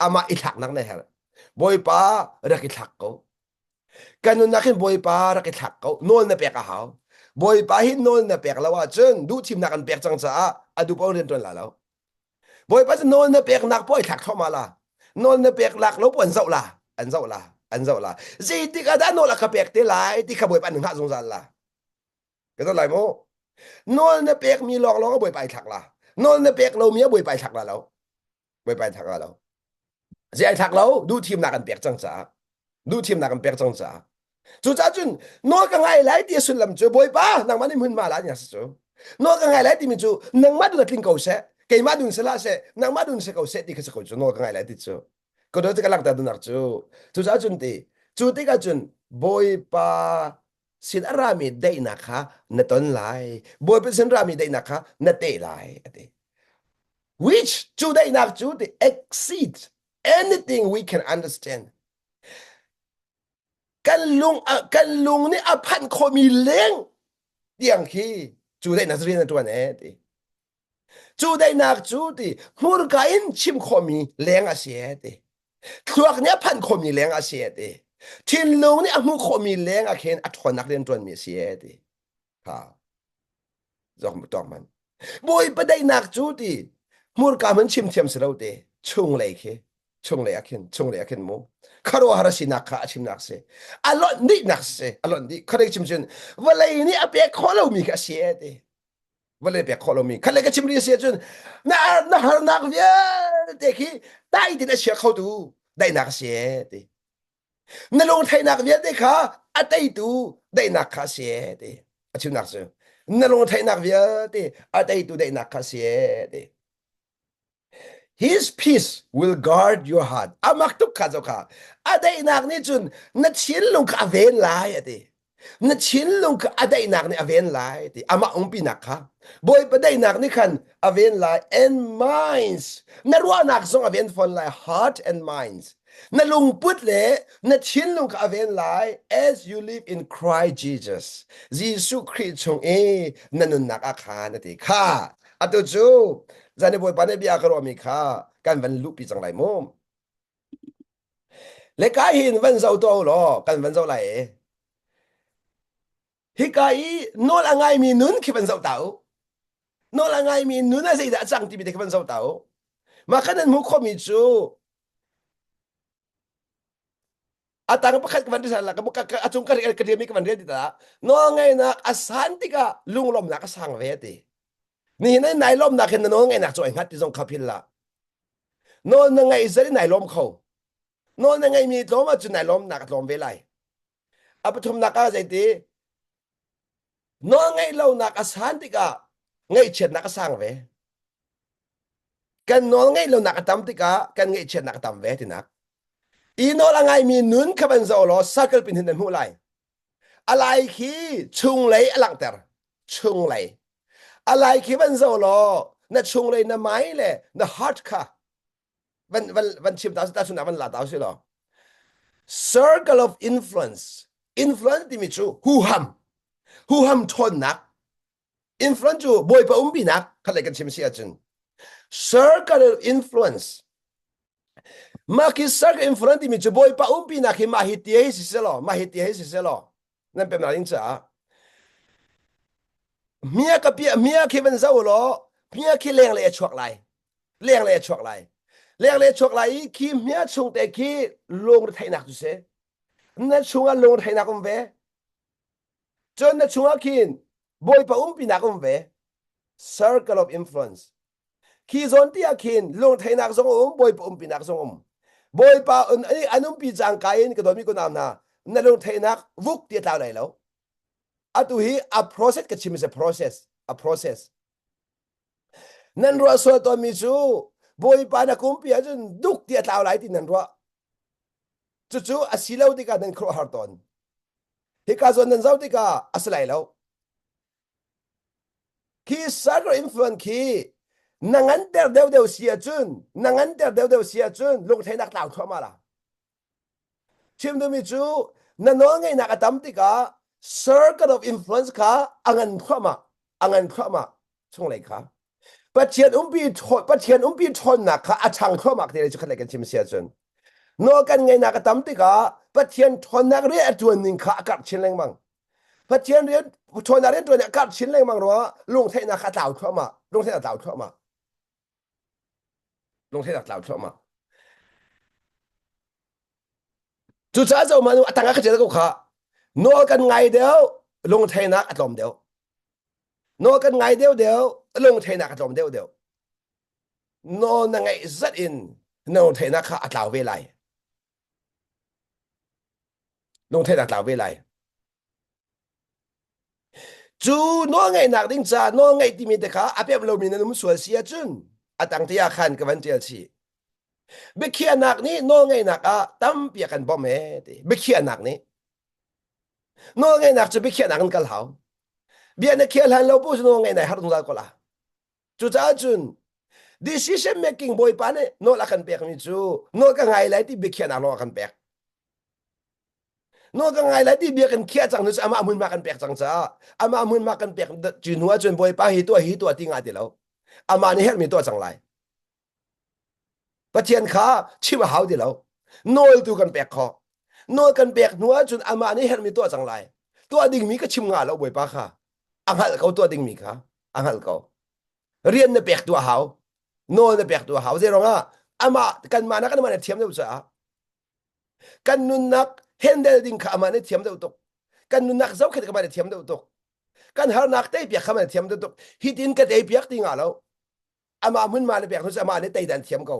Amah i thlaknak na herh. Bawipa rak i thlak ko. Kan nunnak hin Bawipa rak i thlak ko. Nawl na pek a hau. Bawipa hi nawl na pek lo ahcun duhthimnak an pek cang caah a duh paoh rianṭuan la lo. Bawipa cu nawl na peknak paoh i thlak thluahmah la. Nawl na pek lak lo paoh an zoh la. An zoh la. An zoh la. Zeitik ah dah nawl a ka pek te lai ti kha Bawipa an hngah zungzal la. Ka zoh lai mu. Nawl na pekmi lawnglawng a Bawipa ai thlak la. Nawl na pek lomi a Bawipa ai thlak la lo. Bawipa ai thlak la lo. Zei ai thlak lo, duhthimnak an pek cang caah. Duhthimnak an pek cang caah. Cucaah cun nawl ka ngai lai ti a sullam cu Bawipa nangmah nih hmunhma la nia si cu. Nawl ka ngai lai timi cu nangmah dun a tling ko seh, keimah dun si hlah seh, nangmah dun si ko seh ti kha si ko cu nawl ka ngai lai ti cu. Ka dawt ka langhter duhnak cu. Cucaah cun ti cu tikah cun Bawipa sin a rami daihnak kha na ton lai. Bawipa sin rami daihnak kha na teh lai a ti. Which cu daihnak cu ti exceeds anything we can understand. Kan lung kan lung nih a phanh khawhmi leng tiang khi cu daihnak rian a ṭuan ee ti. Cu daihnak cu ti hmurka in chim khawhmi leng a si ee ti. Thluak nih a phanh khawhmi leng a si ee ti. Thinlung nih a hmuh khawhmi leng ah khin a ṭhawnnak rian ṭuanmi a si ee ti. Ha. Zok tawk man. Bawipa daihnak cu ti hmurka hman chim thiam si lo te chunglei khi chunglei ah khin chunglei ah khin mu khuaruahhar a sinak kha a chimnak si a lonh dihnak si a lonh dih khuadei chim cun vawlei nih a pek khawh lomi kha a si e ti vawlei pek khawh lomi khat le ka chim rih si ahcun na na harnak vialte khi dai tin a chia khotu daihnak a si e ti na lungtheihnak vialte kha a teitu daihnak kha a si e ti a chimnak cu na lungtheihnak vialte a teitu daihnak kha a si e ti His peace will guard your heart. Amak tuk kha zo kha. A daihnak nih cun na thinlung kha a ven lai a ti. Na thinlung kha a daihnak nih a ven lai ti. Amah umpinak kha. Bawipa daihnak nih khan a ven lai and minds. Na ruahnak zong a ven fawn lai heart and minds. Na lungput le na thinlung kha a ven lai as you live in Christ Jesus. Jesuh Khrih chung i na nunnak ah khan a ti kha. Atu cu zan i Bawipa nih bia ka ruahmi kha kan van luhpi cang lai mu. Le ka hin van zoh tuah u law kan van zoh lai i hika i nawl a ngaimi nun khi van zoh ta u. Nawl a ngaimi nun ah zeidah a cang timi te khi van zoh ta u. Mah kha nan hmuh khawhmi cu a tang pakhat ka van rel la ka a cung ka rel ka riami ka van rel ti ta nawlngaihnak a san tikah lunglawmnak a sang ve ti nihin ai nai lawmnak hin na nawlngaihnak cu ai hngat ti zong kha phil la nawl na ngaih zari nai lawm kho nawl na ngaihmi tlawm ahcun nai lawmnak a tlawm ve lai a pathumnak ah zeiti Nawlngaih lonak a san tikah ngaihchiatnak a sang ve. Kan nawl ngeih lonak a tam tikah kan ngaihchiatnak a tam ve tinak. I nawl a ngaimi nun kha van zoh law circle pin hin nan hmuh lai. A lai khi chunglei a langhter. Chunglei. A lai khi van zoh law na chunglei na mai le na heart kha van van van chim ta ta chun van la ta si law circle of influence influence timi cu huham huham ṭhawnnak influence cu bawipa umpinak khat le kan chim si ahcun circle of influence mah khi circle influence timi cu bawipa umpinak hi mah hi ti hei si selaw mah hi ti hei si selaw nan pemnak ding caah mia ka pia mia khi van zo law mia khi leng le a chuak lai leng le a chuak lai leng le a chuak lai i khi mia chung te khi lungretheihnak cu si na chungah lungretheihnak um ve cun na chungah khin bawipa umpinak um ve circle of influence Khi zawn ti ah khin lungtheihnak zong a um, Bawipa umpinak zong um. Bawipa an umpi cangka in ka dawtmi kunau hna, na lungtheihnak vuk ti a tlau lai lo. Atu hi a process ka chim is a process, a process. Nan ruah sual tawnmi cu Bawipa na kumpi ahcun duk ti a tlau lai ti nan ruah. Cucu a si lo tikah nan khuaruahhar tawn. Hika zawn nan zoh tikah a si lai lo. Khi circle influence khi na nganter deuhdeuh si ahcun na nganter deuhdeuh si ahcun lungtheinak tlau thluahmah la. Chim duhmi cu na nawlngeihnak a tam tikah circle of influence kha a ngan thluahmah a ngan thluahmah chunglei kha Pathian umpi Pathian umpi ṭhawnnak kha a ṭhang thluahmah te cu khat lei kan chim si ahcun nawl kan ngeihnak a tam tikah Pathian ṭhawnnak rian a ṭuan ning kha a karh chin lengmang Pathian rian ṭhawnnak rian ṭuan a karh chin lengmang ruangah lungtheihnak kha a tlau thluahmah lungtheihnak a tlau thluahmah lungtheihnak tlau thluahmah cucaah zohmah nu a tang ah ka ṭial ko kha nawl kan ngai deuh lungtheihnak a tlawm deuh. Nawl kan ngai deuhdeuh, lungtheihnak a tlawm deuhdeuh. Nawl na ngaih zat in na lungtheihnak kha a tlau ve lai. Lungtheihnak tlau ve lai. Cu nawlngeihnak ding caah nawlngeih timi te kha a pemh lomi nan um sual si ahcun a tang te ah khan ka van ṭial chih. Biakhiahnak nih nawlngeihnak ah tampi a kan bawmh ee ti. Biakhiahnak nih. Nawlngeihnak cu biakhiahnak in kal hau. Bia na khiah hlan lo bu cu nawlngeihnak har zungzal ko la. Cucaah cun decision making bawipa nih nawl a kan pekmi cu nawl ka ngai lai ti biakhiahnak lawng a kan pek. Nawl ka ngai lai ti bia kan khiah cang nu cu amah hmunhma kan pek cang caah amah hmunhma kan pek cu hnu ahcun bawipa hi tuah hi tuah ti ngah ti lo. Amah nih herhmi tuah cang lai. Pathian kha chim a hau ti lo. Nawl tu kan pek khawh. Nawl kan pek hnu ahcun amah nih herhmi tuah cang lai. Tuah dingmi ka chim nga lo bawipa kha. A hngalh ko tuah dingmi kha. A hngalh ko. Rian na pek tu a hau. Nawl na pek tu a hau. Zei ruangah amah kanmah nak amah nih thiam deuh caah kan nunnak handle ding kha amah nih thiam deuh tuk. Kan nunnak zohkhenh kha amah nih thiam deuh tuk. Kan harnak tei piak kha amah nih thiam deuh tuk. Hitin ka tei piak ti nga lo. Amah hmunhma na pek hnu amah nih teidan thiam ko.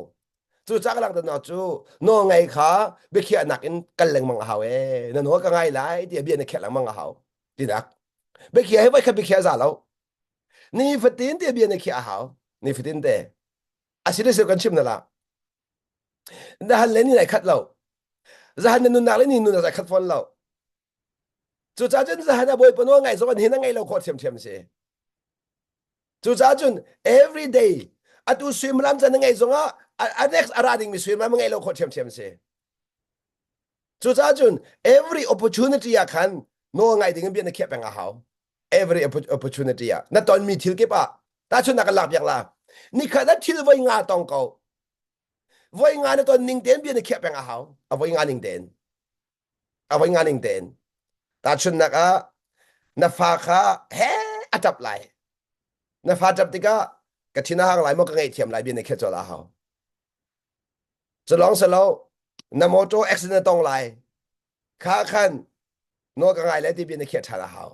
Cu ca ka langhter cu nawl ngei kha biakhiahnak in kal lengmang a hau ee. Na nawl ka ngai lai tiah bia na khiah lengmang a hau. Tinak. Biakhiah hi voikhat biakhiah za lo. Ni fatin te bia na khiah a hau. Ni fatin te. Asile kan chim na la. Na han le ni nai khat lo. Zahan na nunnak le ni nunnak zai khat fawn lo. Cucaah cun zahan a bawipa nawl ngai zong an hin a ngai lo khawh ṭhiamṭhiam si. Cucaah cun every day atu suimilam can na ngeih zongah a next a ra dingmi suimilam a ngeih lo khawh ṭhiamṭhiam si. Cucaah cun every opportunity ah khan nawl ngai ding in bia na khiah peng a hau. Every opportunity ah na tonmi thil kip ah tahchunhnak kan lak piak la. Nikhat ah thil voi nga tong ko. Voi nga na ton ning tein bia na khiah peng a hau. A voi nga ning tein. A voi nga ning tein. Tahchunhnak ah na fa kha he a ṭap lai. Na fa ṭap tikah ka thin a hang lai maw ka ngaihthiam lai bia na khiah colh a hau. Cu lawng si lo na motor accident na tong lai. Kha khan nawl ka ngai lai ti bia na khiah ṭhan a hau.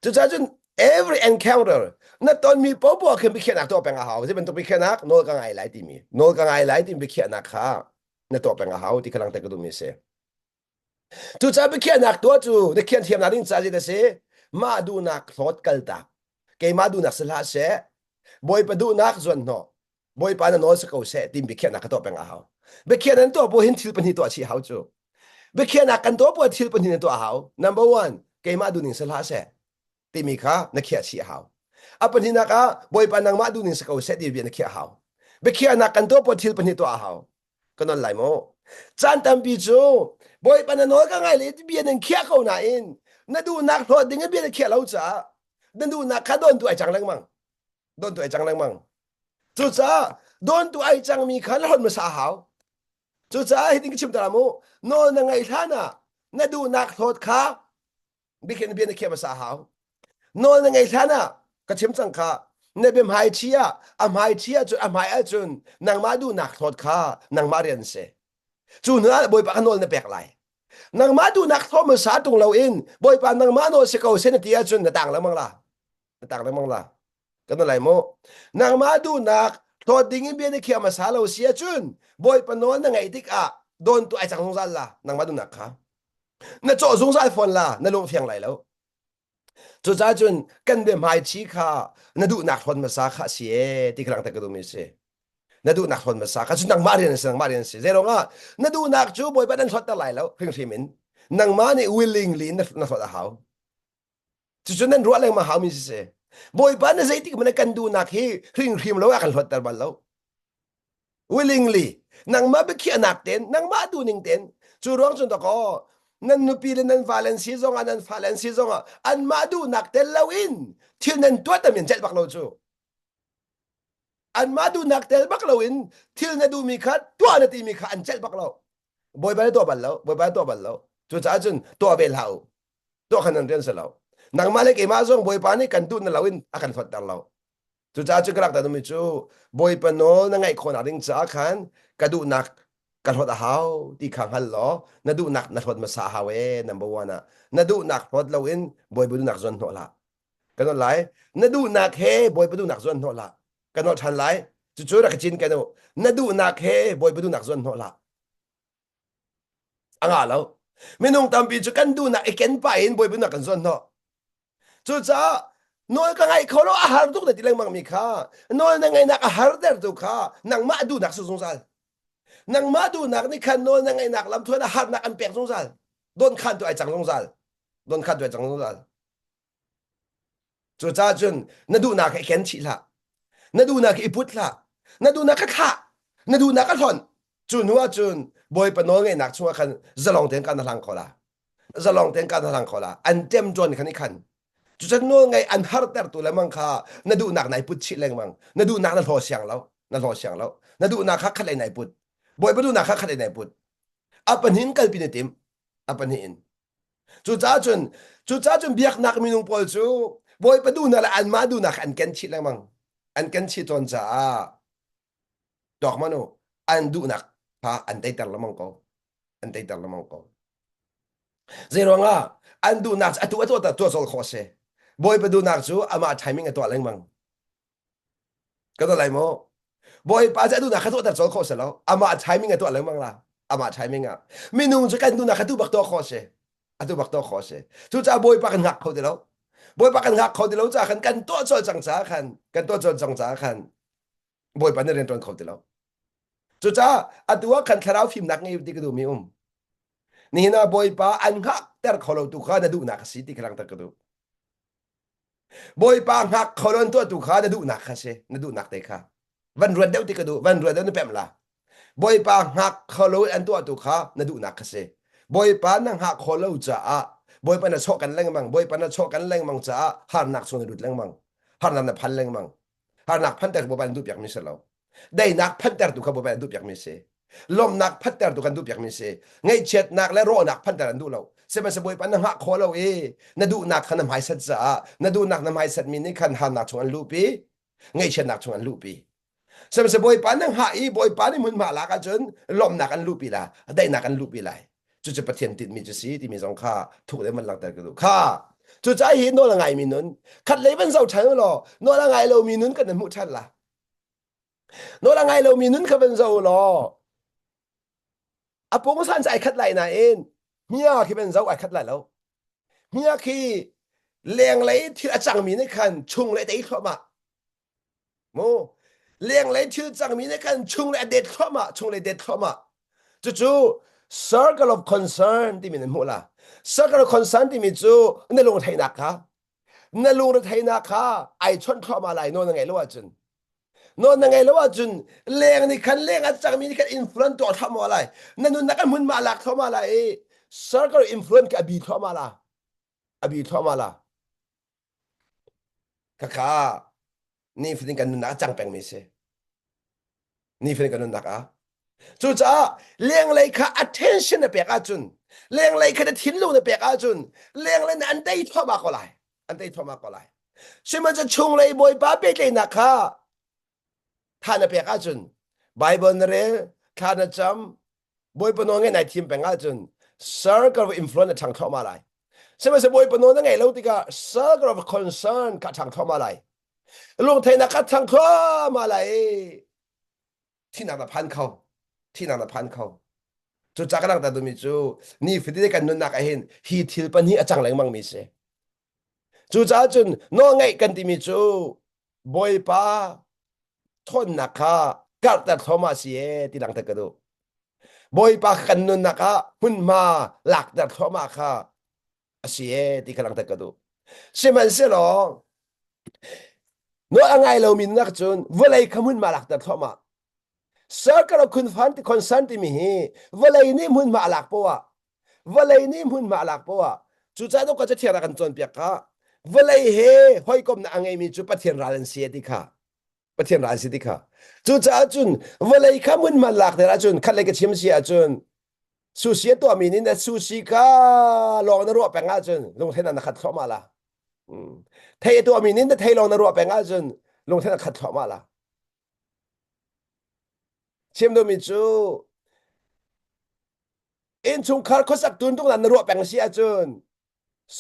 Cucaah cun every encounter na tonmi popoh khin biakhiahnak tuah peng a hau. Zei bantuk biakhiahnak nawl ka ngai lai timi nawl ka ngai lai timi biakhiahnak kha na tuah peng a hau ti kha langhter ka duhmi a si. Cucaah biakhiahnak tuah cu na khian thiamnak ding ca a si. Mah duhnak hlawt kaltak. Keimah duhnak si hlah seh. Bawipa duhnak zuan hnawh. Bawipa na nawl si ko seh timi biakhiahnak ka tuah peng a hau. Biakhiahnak nan tuah bu hin thil pahnih tuah chih hau cu. Biakhiahnak kan tuah bu thil pahnih na tuah hau. Number one, keimah duhning si hlah seh timi kha na khiah chih a hau. A pahnihnak ah Bawipa nangmah duhning si ko seh ti bia na khiah a hau. Biakhiahnak kan tuah bu thil pahnih tuah a hau. Ka non lai maw? Caan tampi cu Bawipa na nawl ka ngai le bia nan khiah ko nain na duhnak hlawt ding in bia na khiah lo caah na duhnak kha dawntu ai cang lengmang. Dawntu ai cang lengmang. Cucaah dawntu ai cangmi kha na hlawt hmasa a hau. Cucaah hitin ka chim ta mu nawl na ngaih hlan ah na duhnak hlawt kha biakhiah na bia na khiah hmasa a hau. Nawl na ngei hlan ah ka chim cang kha na bia hmaiṭhi ah a hmaiṭhi ahcun a hmai ahcun nangmah duhnak hlawt kha nangmah rian si. Cu hnu ah Bawipa kha nawl na pek lai. Nangmah duhnak hlawt hmasa tung loin Bawipa nangmah nawl si ko seh na ti ahcun na tang lengmang la. Na tang lengmang la. Kan lai mu. Nangmah duhnak hlawt ding in bia na khiah hmasa lo si ahcun Bawipa nawl na ngaih tikah dawntu ai cang zungzal la nangmah duhnak kha. Na cawh zungzal fawn la na lung fiang lai lo. Cucaah cun kan biahmaiṭhi kha na duhnak hlawn hmasa kha a si ee ti kha langhter ka duhmi a si. Na duhnak hlawn hmasa kha cu nangmah rian a si, nangmah rian a si. Zei ruangah na duhnak cu Bawipa nan hlawtter lai lo hrimhrim in. Nangmah nih willingly na, na hlawt a hau. Cucu nan ruah lengmang haumi si si. Bawipa na zeitik hmanh kan duhnak hi hringhrim lo a kan hlawtter bal lo. Willingly nangmah biakhiahnak ten nangmah duhning ten cu ruang cun dakaw nan nupi le nan va le an si zongah nan fale an si zongah anmah duhnak tel loin thil nan tuah tam in celh bak lo cu anmah duhnak tel bak loin thil na duhmi kha tuah na timi kha an celh bak lo bawipa na tuah bal lo bawipa na tuah bal lo cucaah cun tuah ve hlah u tuah khan nan rian si lo nangmah le keimah zong bawipa nih kan duh na loin a kan hlawtter lo Cucaah cu ka rak tami cu Bawipa nawl na ngaih khawhnak ding caah khan ka duhnak ka hlawt a hau ti kha hngal law na duhnak na hlawt hmasa a hau ee number one ah na duhnak hlawt loin Bawipa duhnak zawn hnawh hlah. Kan nawl lai. Na duhnak he Bawipa duhnak zuan hnawh hlah. Kan nawl ṭhan lai. Cucu rak ka cin kan u. Na duhnak he Bawipa duhnak zuan hnawh hlah. A ngah lo. Minung tampi cu kan duhnak i ken pah in Bawipa duhnak kan zuan hnawh. Cucaah nawl ka ngaih kho lo a har tuk na ti lengmang mi kha nawl na ngaihnak a har tertu kha nangmah duhnak si zungzal. Nangmah duhnak nih khan nawl na ngaihnak lam thuan a harnak an pek zungzal. Don khan tu ai cang zungzal. Don khan tu ai cang zungzal. Cucaah cun na duhnak kha i ken chih hlah. Na duhnak kha i put hlah. Na duhnak kha thlah. Na duhnak kha hlonh. Cu hnu ah cun Bawipa nawl ngeihnak chungah khan zalong tein kan hlang kho la. Zalong tein kan hlang kho la. An ṭem ṭuan khan i khan. Cucun nawl ngeih an hartertu lengmang kha na duhnak nai put chih lengmang. Na duhnak na hlaw siang lo. Na hlaw siang lo. Na duhnak kha khat lei nai put. Bawipa duhnak kha khat lei nai put. A pahnih in kalpi na tim. A pahnih in. Cucaah cun cucaah cun biaknak minung pawl cu Bawipa duhnak le anmah duhnak an ken chih lengmang. An ken chih tawn caah tuak man u an duhnak kha an teiter lengmang ko. An teiter lengmang ko. Zeiruangah an duhnak cu atu atu tuah colh khawh a si. Bawipa duhnak cu amah timing a tuah lengmang. Ka tuah lai maw? Bawipa cu a duhnak kha tuahter colh khawh si lo. Amah timing a tuah lengmang la. Amah timing ah. Minung cu kan duhnak kha tu bak tuah khawh si. Atu bak tuah khawh si. Cucaah Bawipa kan hngak kho ti lo. Bawipa kan hngak kho ti lo caah khan kan tuah colh cang caah khan kan tuah colh cang caah khan Bawipa nih rian ṭuan kho ti lo. Cucaah atu ah khan thlarau fimnak ngei ti ka duhmi um. Nihin ah Bawipa an hngakter kho lo tu kha na duhnak a si ti kha langhter ka duh. Bawipa hngak kho lo tuahtu kha na duhnak kha si, na duhnak te kha. Van ruat deuh ti ka duh, van ruat deuh na pemh la. Bawipa hngak kho lo an tuahtu kha na duhnak kha si. Bawipa na hngak kho lo caah Bawipa na chawh kan lengmang, Bawipa na chawh kan lengmang caah harnak chung na lut lengmang. Harnak na phan lengmang. Harnak phanter Bawipa na duh piakmi si lo. Daihnak phantertu kha Bawipa an duh piakmi si. Lawmhnak phantertu kan duh piakmi si. Ngaihchiatnak le rawhnak phanter an duh lo. Sihmanhsehlaw Bawipa na hngah khawh lo i na duhnak kha na hmaisat caah na duhnak na hmaisatmi nih khan harnak chung an luhpi, ngaihchiatnak chung an luhpi. Sihmanhsehlaw Bawipa na hngah i Bawipa nih hmunhma lak ahcun lawmhnak an luhpi la, daihnak an luhpi lai. Cucu Pathian tinhmi cu si timi zong kha thuk deuh van langhter ka duh. Kha cucaah hi nawl a ngaimi nun khat lei van zoh ṭhan u law nawl a ngai lomi nun kan hmuh ṭhan la. Nawl a ngai lomi nun kha van zoh law a pungsan cu ai khat lai nain hmia khi van zoh ai khat lai lo. Hmia khi lenglei thil a cangmi nih khan chunglei tei thluahmah. Mu lenglei thil cangmi nih khan chunglei a det thluahmah, chunglei det thluahmah. Cucu circle of concern timi nan hmuh la. Circle of concern timi cu na lungretheihnak kha na lungretheihnak kha ai chawnh thluahmah lai nawl na ngeih lo ahcun nawl na ngeih lo ahcun leng nih khan leng a cangmi nih khan influence tuah thluahmah lai na nunnak an hmunhma lak thluahmah lai i circle influence khi a bi thluahmah la a bi thluahmah la khakha nifatin kan nunnak a cang pengmi si nifatin kan nunnak ah cucaah lenglei kha attention na pek ahcun lenglei kha na thinlung na pek ahcun lenglei na an tei thluahmah ko lai an tei thluahmah ko lai sihmanhsehlaw chunglei bawipa pehtlaihnak kha tha na pek ahcun Bible na rel thla na cam bawipa nawl ngeih nai thim peng ahcun circle of influence a ṭhang thluahmah lai sihmanhsehlaw bawipa nawl na ngeih lo tikah circle of concern kha ṭhang thluahmah lai lungtheihnak kha ṭhang thluahmah lai thihnak na phan kho thihnak na phan kho cucaah ka langhter duhmi cu nifatine kan nunnak ah hin hi thil pahnih a cang lengmang mi si cucaah cun nawlngaih kan timi cu bawipa ṭhawnnak kha karhter thluahmah si ee ti langhter ka duh bawipa kan nunnak ah hmunhma lakter thluahmah kha a si ee ti kha langhter ka duh sihmanhsehlaw nawl a ngai lomi nak cun vawlei kha hmunhma lakter thluahmah circle of concern concern timi hi vawlei nih hmunhma a lak poah vawlei nih hmunhma a lak poah cucaah ka cathiang ah kan cawnpiak kha vawlei he hawikomnak a ngeimi cu Pathian ral an si ti kha Pathian ral si ti kha cucaah cun vawlei kha hmunhma lak ter ahcun khat lei ka chim si ahcun sushi a tuahmi nih na sushi kha lawng na ruah peng ahcun lungthin na khat thluahmah la thei a tuahmi nih na thei lawng na ruah peng ahcun lungthin a khat thluahmah la chim duhmi cu innchungkhar khuasak tun tuk na ruah peng si ahcun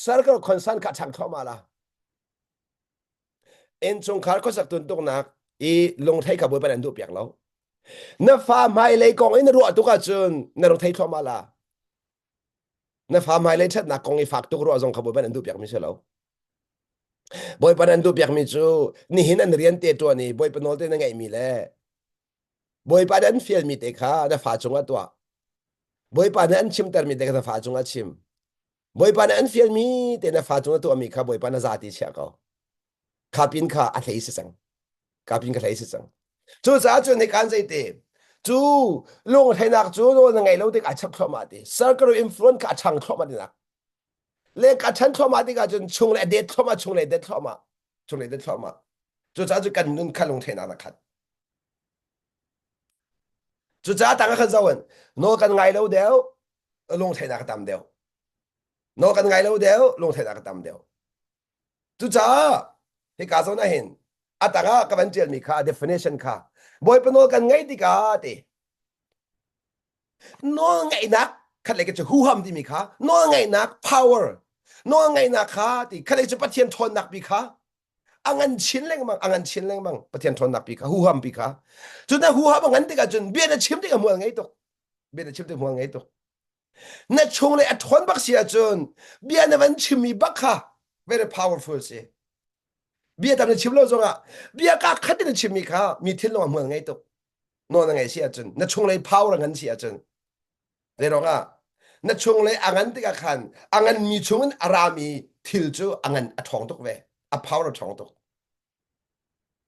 circle concern kha ṭhang thluahmah la. Innchungkhar khuasak tuntuknak i lungthei kha Bawipa nih an duh piak lo. Na fa hmailei kong in na ruah tuk ahcun na rak thei thluahmah la. Na fa hmailei ṭhatnak kong i fak tuk ruah zong kha Bawipa nih an duh piakmi si lo. Bawipa nih an duh piakmi cu nihin an rian te ṭuan i Bawipa nawl te na ngeihmi le Bawipa nih an fialmi te kha na fa cungah tuah. Bawipa nih an chimtermi te kha na fa cungah chim. Bawipa nih an fialmi te na fa cungah tuahmi kha Bawipa na zati chiah ko. Kha pin kha a hlei si cang. Ka pin ka hlei si cang. Cucaah cun hi kan zeite cu lungthleinak cu nawl na ngei lo tik a chap thluahmah ti. Circle of influence kha a chang thluahmah tinak. Le ka chan thluahmah tikah cun chung le a det thluahmah chung le a det thluahmah chung le a det thluahmah. Cucaah cu kan nun kha lungthleinak na khat. Cucaah tang ah khan zoh nawl kan ngai lo deuh lungthleinak a tam deuh. Nawl kan ngai lo deuh lungthleinak a tam deuh. Cucaah hika zawn ah hin a tangah ka van ṭialmi kha definition kha Bawipa nawl kan ngaih tikah ti nawl ngaihnak khat lei cu huham timi kha nawl ngaihnak power nawl ngaihnak kha ti khat lei cu Pathian ṭhawnnak pi kha a ngan chin lengmang a ngan chin lengmang Pathian ṭhawnnak pi kha huham pi kha cu na huham a ngan tikah cun bia na chim tikah hmual ngei tuk bia na chim tik hmual ngei tuk Na chung le a ṭhawn bak si ahcun bia na van chimmi bak kha very powerful si. Bia tam na chim lo zongah bia ka khat in na chimmi kha mi thinlung ah hmual ngei tuk. Nawl na ngei si ahcun na chunglei power a ngan si ahcun zei ruangah na chunglei a ngan tikah khan a nganmi chungin a rami thil cu a ngan a ṭhawng tuk ve. A power a ṭhawng tuk.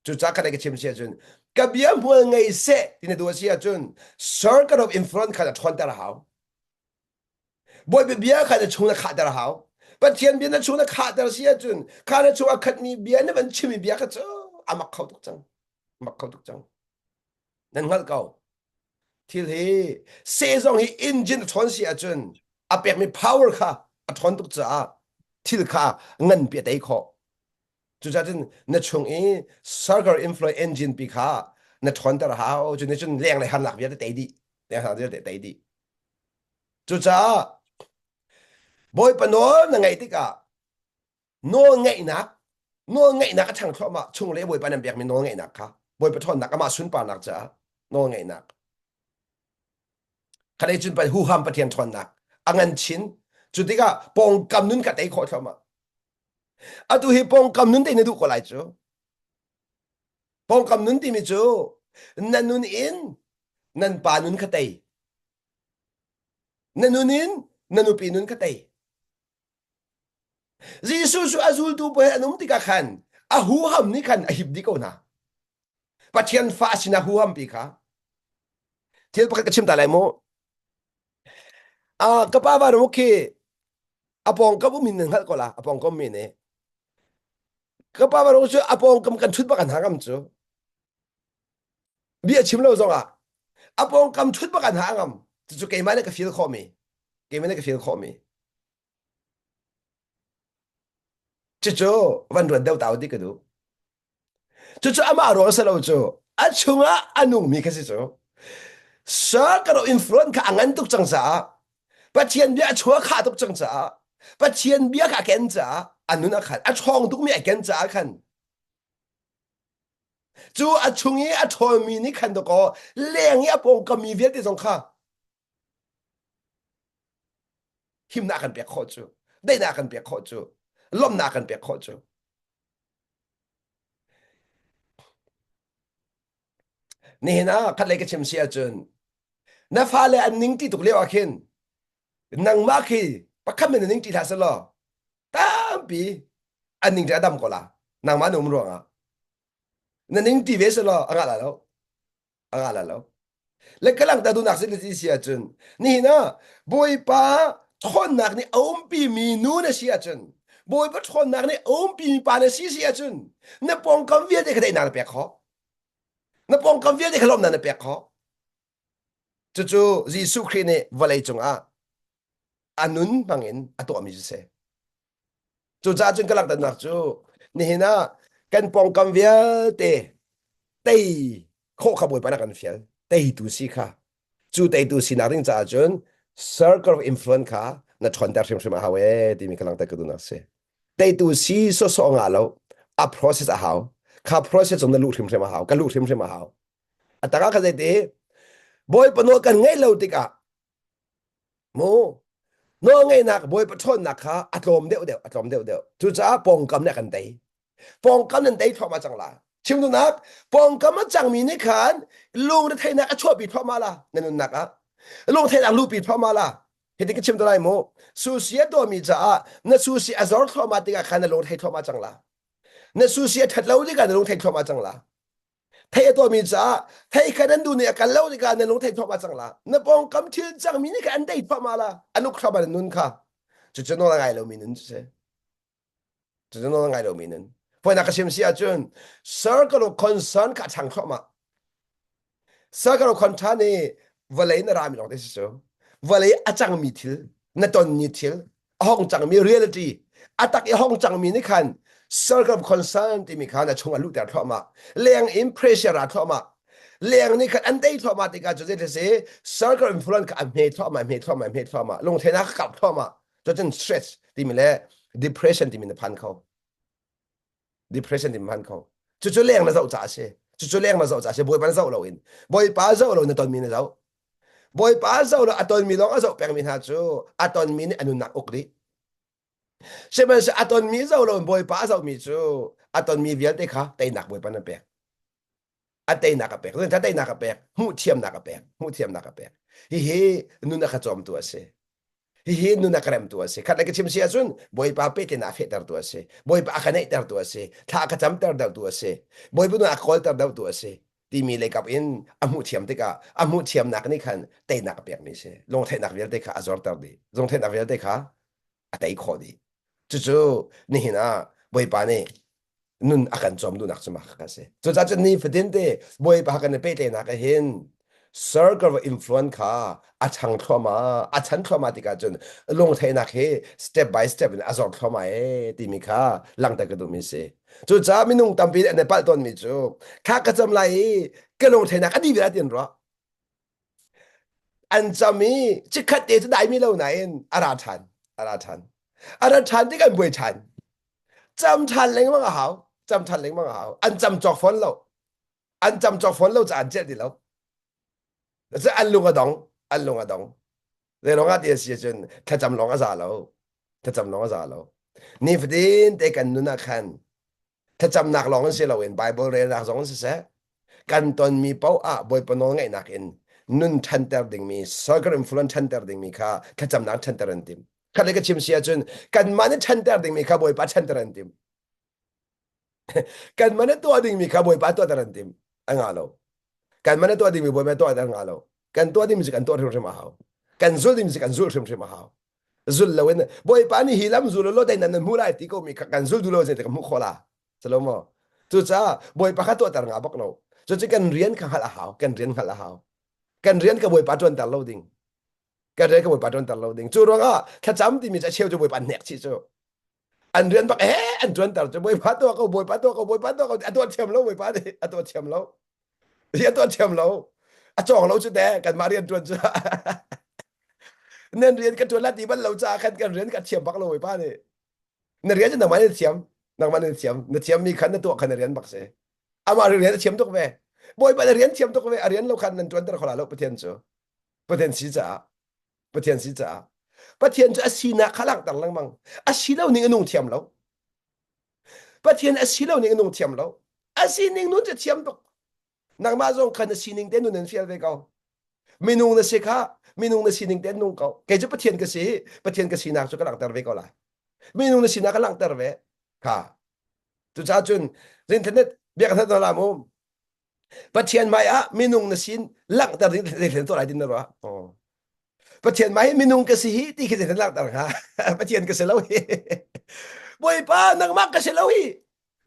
Cucaah ka ka chim si ahcun ka bia hmual ngei seh ti na duh a si ahcun circle of influence kha na ṭhawnter a hau. Bawipa bia kha na chung na khahter a hau. Pathian bia na chung na khahter si ahcun kha na chung a khatmi bia na van chimmi bia kha cu a mak kho tuk cang. Mak kho tuk cang. Nan hngalh ko. Thil hi sehzong hi engine a ṭhawn si ahcun a pekmi power kha a ṭhawn tuk caah thil kha nganpi a tei khawh. Cucaah cun na chung i circle inflow engine pi kha na ṭhawnter a hau. Cu nih cun lenglei harnak vialte tei dih. Leng harnak vialte tei dih. Cucaah Bawipa nawl na ngaih tikah nawl ngeihnak nawl ngeihnak a ṭhang thluahmah chung le Bawipa nan pekmi nawl ngeihnak kha Bawipa ṭhawnnak amah sunparnak caah nawl ngeihnak khalei cun huham Pathian ṭhawnnak a ngan chin cu tikah pawngkam nun ka tei khawh thluahmah Atu hi pawngkam nun te na duh ko lai cu. Pawngkam nun timi cu na nun in nan pa nun kha tei. Na nun in na nupi nun kha tei. Jesuh cu a zultu pawl an um tikah khan a huham nih khan a hip dih ko hna. Pathian fa a sinah huham pi kha. Thil pakhat ka chim ta lai mu. Ah, ka pa van khi a pawngkam um in nan hngalh ko la a pawngkam mi nih ka pa van cu a pawngkam kan thut bak an hangam cu bia chim lo zong ah a pawngkam thut bak an hangam cucu keimah nih ka feel khawh mi keimah nih ka feel khawh mi cucu van ruat deuh ta ti ka duh Cucu amah ruang si lo cu a chungah a nungmi kha si cu. Sir ka ro influence kha a ngan tuk cang caah Pathian bia a chuah khah tuk cang caah Pathian bia kha a ken caah a nun a khan a ṭhawng tukmi a ken caah khan cu a chung i a ṭhawlmi nih khan dawkaw leng i a pawngkam mi vialte zong kha himnak kan pek khawh cu daihnak kan pek khawh cu lawmhnak kan pek khawh cu Nihin ah khatlei ka chim si ahcun na fale an ning ti tuk lio ah khin nangmah khi pakhat men na ning ti hlah selaw tampi an ning ti a dam ko la nangmah na um ruangah na ning ti ve selaw a ngah la lo a ngah la lo le ka langhter duhnak si ti si ahcun nihin ah Bawipa ṭhawnnak nih a umpi mi nu na si ahcun Bawipa ṭhawnnak nih a umpi mi pa na si si ahcun na pawngkam vialte kha daihnak na pek khawh na pawngkam vialte kha lawmhnak na pek khawh cucu Jesuh Khrih nih vawlei cungah a nun hmangin a tuahmi cu si Cucaah cun ka langhternak cu nihin ah kan pawngkam vialte tei khawh kha Bawipa nih a kan fial. Teitu si kha. Cu teitu sinak ding caah cun circle of influence kha na ṭhawnter hrimhrim a hau ee timi ka langhter ka duhnak a si. Teitu si sawsawh ngah lo. A process a hau. Kha process chung na luh hrimhrim a hau. Ka luh hrimhrim a hau. A takah kha zeiti Bawipa nawl kan ngaih lo tikah mu nawl ngeihnak Bawipa ṭhawnnak kha a tlawm deuh deuh a tlawm deuh deuh. Cucaah pawngkam nih a kan tei. Pawngkam nan tei thluahmah cang la. Chim duhnak pawngkam a cangmi nih khan lungretheihnak a chuahpi thluahmah la na nunnak ah. Lungtheihnak luhpi thluahmah la. Hiti ka chim te lai mu. Susi a tuahmi caah na susi a zor thluahmah tikah khan na lungthei thluahmah cang la. Na susi a ṭhat lo tikah na lungthei thluahmah cang la. Thei a tuahmi caah thei kha nan duh nih a kal lo tikah na lungthei thluahmah cang la. Na pawngkam thil cangmi nih khan an tei thluahmah la. An uk thluahmah na nun kha. Cucu nawl a ngai lomi nun cu si. Cucu nawl a ngai lomi nun. Fawinak ka chim si ahcun circle of concern kha a ṭhang thluahmah. Circle of concern hi vawlei na rami lawng te si cu. Vawlei a cangmi thil, na tonmi thil, a hong cangmi reality, a tak i hong cangmi nih khan circle of concern timi khan a chung a luhter thluahmah. Leng in pressure a thluahmah. Leng nih khan an tei thluahmah tikah cu zei si circle influence kha a hme thluahmah, hme thluahmah, hme thluahmah. Lungthenak a kap thluahmah. Cucun stress timi le depression timi na phan kho. Depression timi phan kho. Cucu leng na zoh caah a si. Cucu leng na zoh caah a si. Bawipa na zoh loin. Bawipa zoh lo na tonmi na zoh. Bawipa zoh lo a tonmi lawng a zoh pengmi hna cu a tonmi nih a nunnak uk dih. Sihmanhsehlaw a tonmi zoh lo in Bawipa a zohmi cu a tonmi vialte kha teinak Bawipa na pek. A teinak a pek. Zeicah teinak a pek? Hmuh thiamnak a pek. Hmuh thiamnak a pek. Hihi nun a ka cawmtu a si. Hihi nun a ka remtu a si. Khat le ka chim si ahcun Bawipa pehtlaihnak a fehtertu a si. Bawipa a ka neihtertu a si. Thla a ka camter deuhtu a si. Bawipa nun a ka kawlter deuhtu a si. Timi leikap in a hmuh thiam tikah a hmuh thiamnak nih khan teinak a pekmi si. Lungtheihnak vialte kha a zorter dih. Lungtheihnak vialte kha a tei khawh dih. Cucu nihin ah Bawipa nih nun a kan cawm duhnak cu mah kha si. Cucaah cun nifatin te Bawipa kan i pehtlaihnak ah hin circle of influence kha a chang thluahmah, a chan thluahmah tikah cun lungtheihnak hi step by step in a zor thluahmah ee timi kha langhter ka duhmi si. Cucaah minung tampi nih an i palh tawnmi cu kha ka cam lai i ka lungtheihnak a dih ve ti an ruah. An cam i chikkhat te cu daimi lo nain a ra ṭhan, a ra ṭhan. A ra ṭhan tik an buai ṭhan. Cam ṭhan lengmang a hau. Cam ṭhan lengmang a hau. An cam cawk fawn lo. An cam cawk fawn lo caah an celh ti lo. Cu an lung a dong. An lung a dong. Zeilong ah ti a si ahcun thlacam lawng a za lo. Thlacam lawng a za lo. Nifatin te kan nun ah khan thlacamnak lawng in si loin Bible relnak zong in siseh kan tonmi paoh ah Bawipa nawl ngaihnak in nun ṭhanter dingmi circle influence ṭhanter dingmi kha thlacamnak ṭhanter an tim. Khat le ka chim si ahcun kanmah nih ṭhanter dingmi kha Bawipa ṭhanter an tim. Kanmah nih tuah dingmi kha Bawipa tuahter an tim. A ngah lo. Kanmah nih tuah dingmi Bawipa tuahter ngah lo. Kan tuah dingmi cu kan tuah hrimhrim a hau. Kan zulh dingmi cu kan zulh hrimhrim a hau. Zul loin Bawipa nih hi lam zul law dai nan hmu lai ti ko mi kha kan zul duh lo zei kan hmuh khawh la. Salo maw? Cucaah Bawipa kha tuahter ngah bak lo. Cucu kan rian kha hngalh a hau. Kan rian hngalh a hau. Kan rian ka Bawipa ṭuanter lo ding. Kan rian ka Bawipa ṭuanter lo ding. Cu ruangah thlacam timi cu a cheu cu Bawipa hnek chih cu. An rian bak eh an ṭuanter cu Bawipa tuah ko Bawipa tuah ko Bawipa tuah ko a tuah thiam lo Bawipa nih a tuah thiam lo. Hi a tuah thiam lo. A cawng lo cu te kanmah rian ṭuan cu. Nan rian ka ṭuan la ti bal lo caah khan kan rian ka thiam bak lo Bawipa nih. Na rian cu nangmah nih na thiam. Nangmah nih na thiam. Na thiammi khan na tuah khan na rian bak si. Amah rian a thiam tuk ve. Bawipa na rian thiam tuk ve. A rian lo khan nan ṭuanter kho la lo Pathian cu. Pathian si caah. Pathian si caah. Pathian cu a sinak kha langhter lengmang. A si lo ning a nung thiam lo. Pathian a si lo ning a nung thiam lo. A sining nun cu thiam tuk. Nangmah zong khan na sining te nun an fial ve ko. Minung na si kha minung na sining te nung ko. Kei cu Pathian ka si. Pathian ka sinak cu ka langhter ve ko lai. Minung na sinak ka langhter ve. Kha. Cucaah cun internet biak hna la mu. Pathian hmai ah minung na sin langhter ding zeithlen tuah lai din na ruah. Oh. Pathian hmai minung ka si hi ti khi zeithlen langhter hnga. Pathian ka si lo hi. Bawipa nangmah ka si lo hi.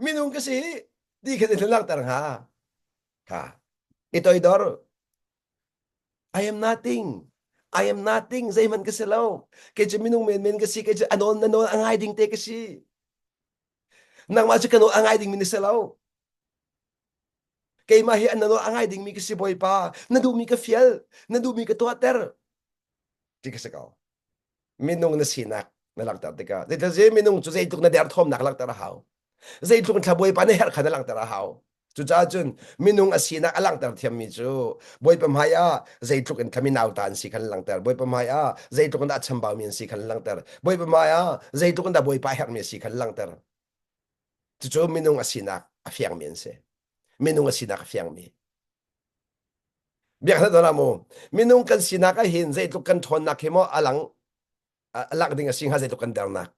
Minung ka si hi ti khi zeithlen langhter hnga. Kha. I toidor. I am nothing. I am nothing. Zeihmanh ka si lo. Kei cu minung menmen ka si. Kei cu a nawn na nawn a ngai ding te ka si. Nangmah cu ka nawl a ngai dingmi na si lo. Keimah hi an na nawl a ngai dingmi ka si Bawipa. Na duhmi ka fial. Na duhmi ka tuahter. Ti ka si ko. Minung na sinak na langhter tikah zeitazin minung cu zeitluk na derthawmnak langhter a hau. Zeitluk in thla Bawipa nih herh kha na langhter a hau. Cucaah cun minung a sinak a langhter thiammi cu Bawipa hmai ah zeitluk in thla mi nauta an si kha an langhter. Bawipa hmai ah zeitluk in dah a chambaumi an si kha an langhter. Bawipa hmai ah zeitluk in dah Bawipa herhmi a si kha an langhter. Cucu minung a sinak a fiangmi an si. Minung a sinak a fiangmi. Biak hna mu. Minung kan sinak ah hin zeitluk kan ṭhawnnak hi maw a lang a lak ding a si hnga zeitluk kan dernak.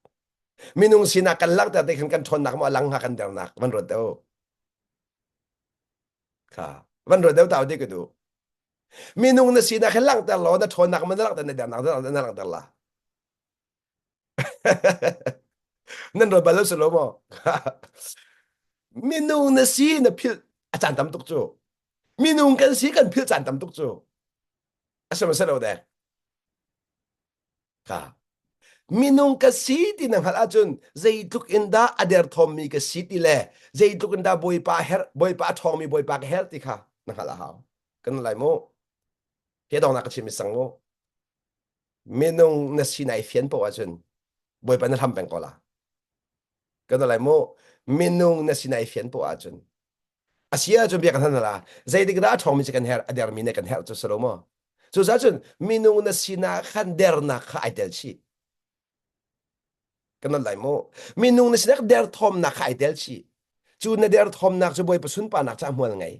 Minung sinak kan langhter te khan kan ṭhawnnak maw a lang hnga kan dernak van ruat deuh. Kha van ruat deuh tau ti ka duh. Minung na sinak hi langhter law na ṭhawnnak ma na langhter na dernak na langhter la. Nan ruat bal lo si lo maw? Minung na si na philh a caan tam tuk cu. Minung kan si kan philh caan tam tuk cu. A si maw lo dek? Ka. Minung ka si ti na hngalh ahcun zeitluk in dah a derthawmmi ka si ti le zeitluk in dah Bawipa herh Bawipa a ṭhawngmi Bawipa ka herh ti kha na hngalh a hau. Kan lai mu. Hi dongnak ka chim i sang mu. Minung na si nai fian poh ahcun Bawipa na hlam peng ko la. Kan lai mu. Minung na si nai fian poh ahcun a si ahcun bia kan han la zeitik dah a ṭhawngmi cu kan herh a dermi nih kan herh cu si lo maw cucaah cun minung na sinak khan dernak kha ai tel chih kan nan lai mu minung na sinak derthawmnak kha ai tel chih cu na derthawmnak cu Bawipa sunparnak ca hmual ngei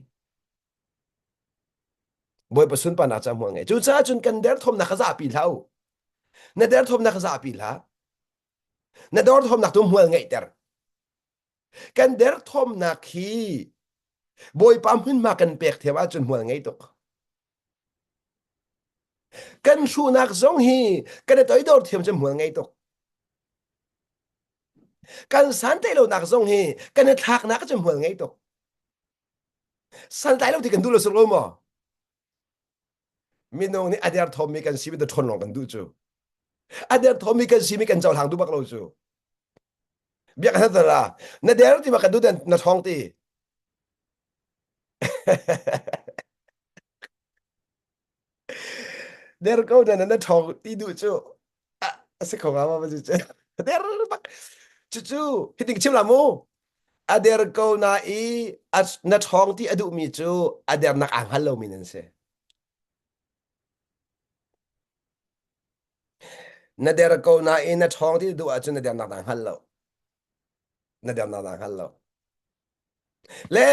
Bawipa sunparnak ca hmual ngei cucaah cun kan derthawmnak kha zahpi hlah u na derthawmnak kha zahpi hlah na derthawmnak tu hmual ngeihter Kan derthawmnak hi Bawipa hmunhma kan pek thiam ahcun hmual ngei tuk. Kan hruhnak zong hi kan i toidor thiam cun hmual ngei tuk. Kan santlai lonak zong hi kan i thlaknak cun hmual ngei tuk. Santlai lo ti kan duh lo sur lo maw? Minung nih a derthawmmi kan si mi ṭhawn lawng kan duh cu. A derthawmmi kan si mi kan cohlang duh bak lo cu. Biak na la na der ti ma kan duh na ṭhawng ti. Der ko na na ṭhawng ti duh cu. A si kho nga ma cu cu. Der bak. Cucu hiting chim la mu. A der ko na i na ṭhawng ti a duhmi cu a dernak aa hngal lomi nan si. Na der ko nain na ṭhawng ti duh ahcun na dernak naa hngal lo. Na dernak naa hngal lo. Le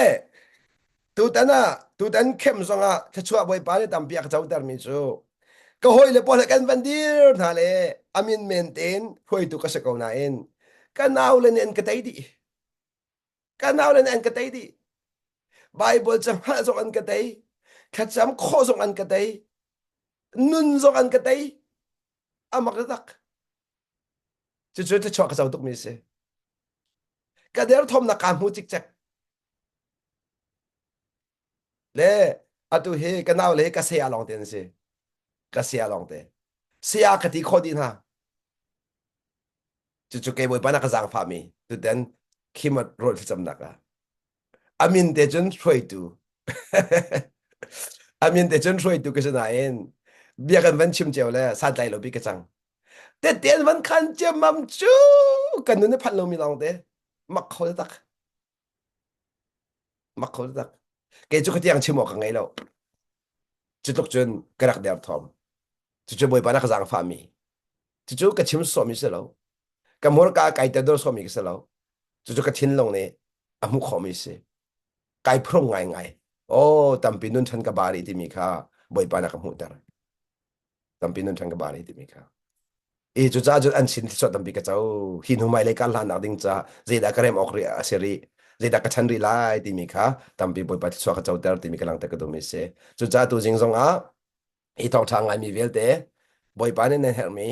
tutan ah tutan khem zongah thluachuah Bawipa nih tampi a ka cotermi cu ka hawile pawl he kan van dir hna le amin men tein hruaitu ka si ko nain ka naule nih an ka tei dih. Ka naule nih an ka tei dih. Bible ca hngalh zong an ka tei. Thlacam khawh zong an ka tei. Nun zong an ka tei. Amak tak. Cucu thluachuah ka co tukmi si. Ka derthawmnak kaa hmu cikcek. Le atu hi ka nau le hi ka saya lawng te an si. Ka saya lawng te. Saya ka ti khawh dih hna. Cucu kei Bawipa na ka zaangfahmi tutan khimat rawl thlacamnak ah amin te cun hruaitu amin te cun hruaitu ka si nain bia kan van chim cio le santlai lo bi ka cang tette an van khan ciammam cu kan nun i phanh lomi lawng te mak kho tak mak kho tak kei cu khatiang chim awk ka ngei lo cu tluk cun ka rak der thom cucu Bawipa na ka zaangfahmi Cucu ka chim sawhmi si lo. Ka hmurka kai te dor sawhmi ka si lo. Cucu ka thinlung nih a hmuh khawhmi si. Kai phrung ngaingai. Oh, tampi nun ṭhan ka bari timi kha Bawipa na ka hmuhter. Tampi nun ṭhan ka bari timi kha. I cucaah cun an sin thluachuah tampi ka co. Hi hnu hmailei kar hlannak ding ca zeidah ka rem awk rih a si rih. Zeidah ka chan rih lai timi kha tampi Bawipa thluachuah ka coter timi ka langhter ka duhmi si. Cucaah tu zing zong ah Hi thawngṭha ngaimi vialte Bawipa nih nan herhmi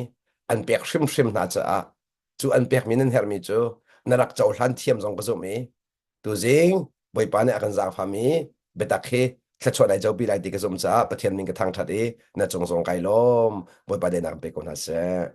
an pek hrimhrim hna caah cu an pekmi nan herhmi cu na rak cohlan thiam zong ka zumh i tuzing Bawipa nih a kan zaangfahmi biatak hi thluachuah nai copi lai ti ka zumh caah Pathian min ka thangṭhat i na cung zong kai lawm. Bawipa dainak in pe ko hna seh.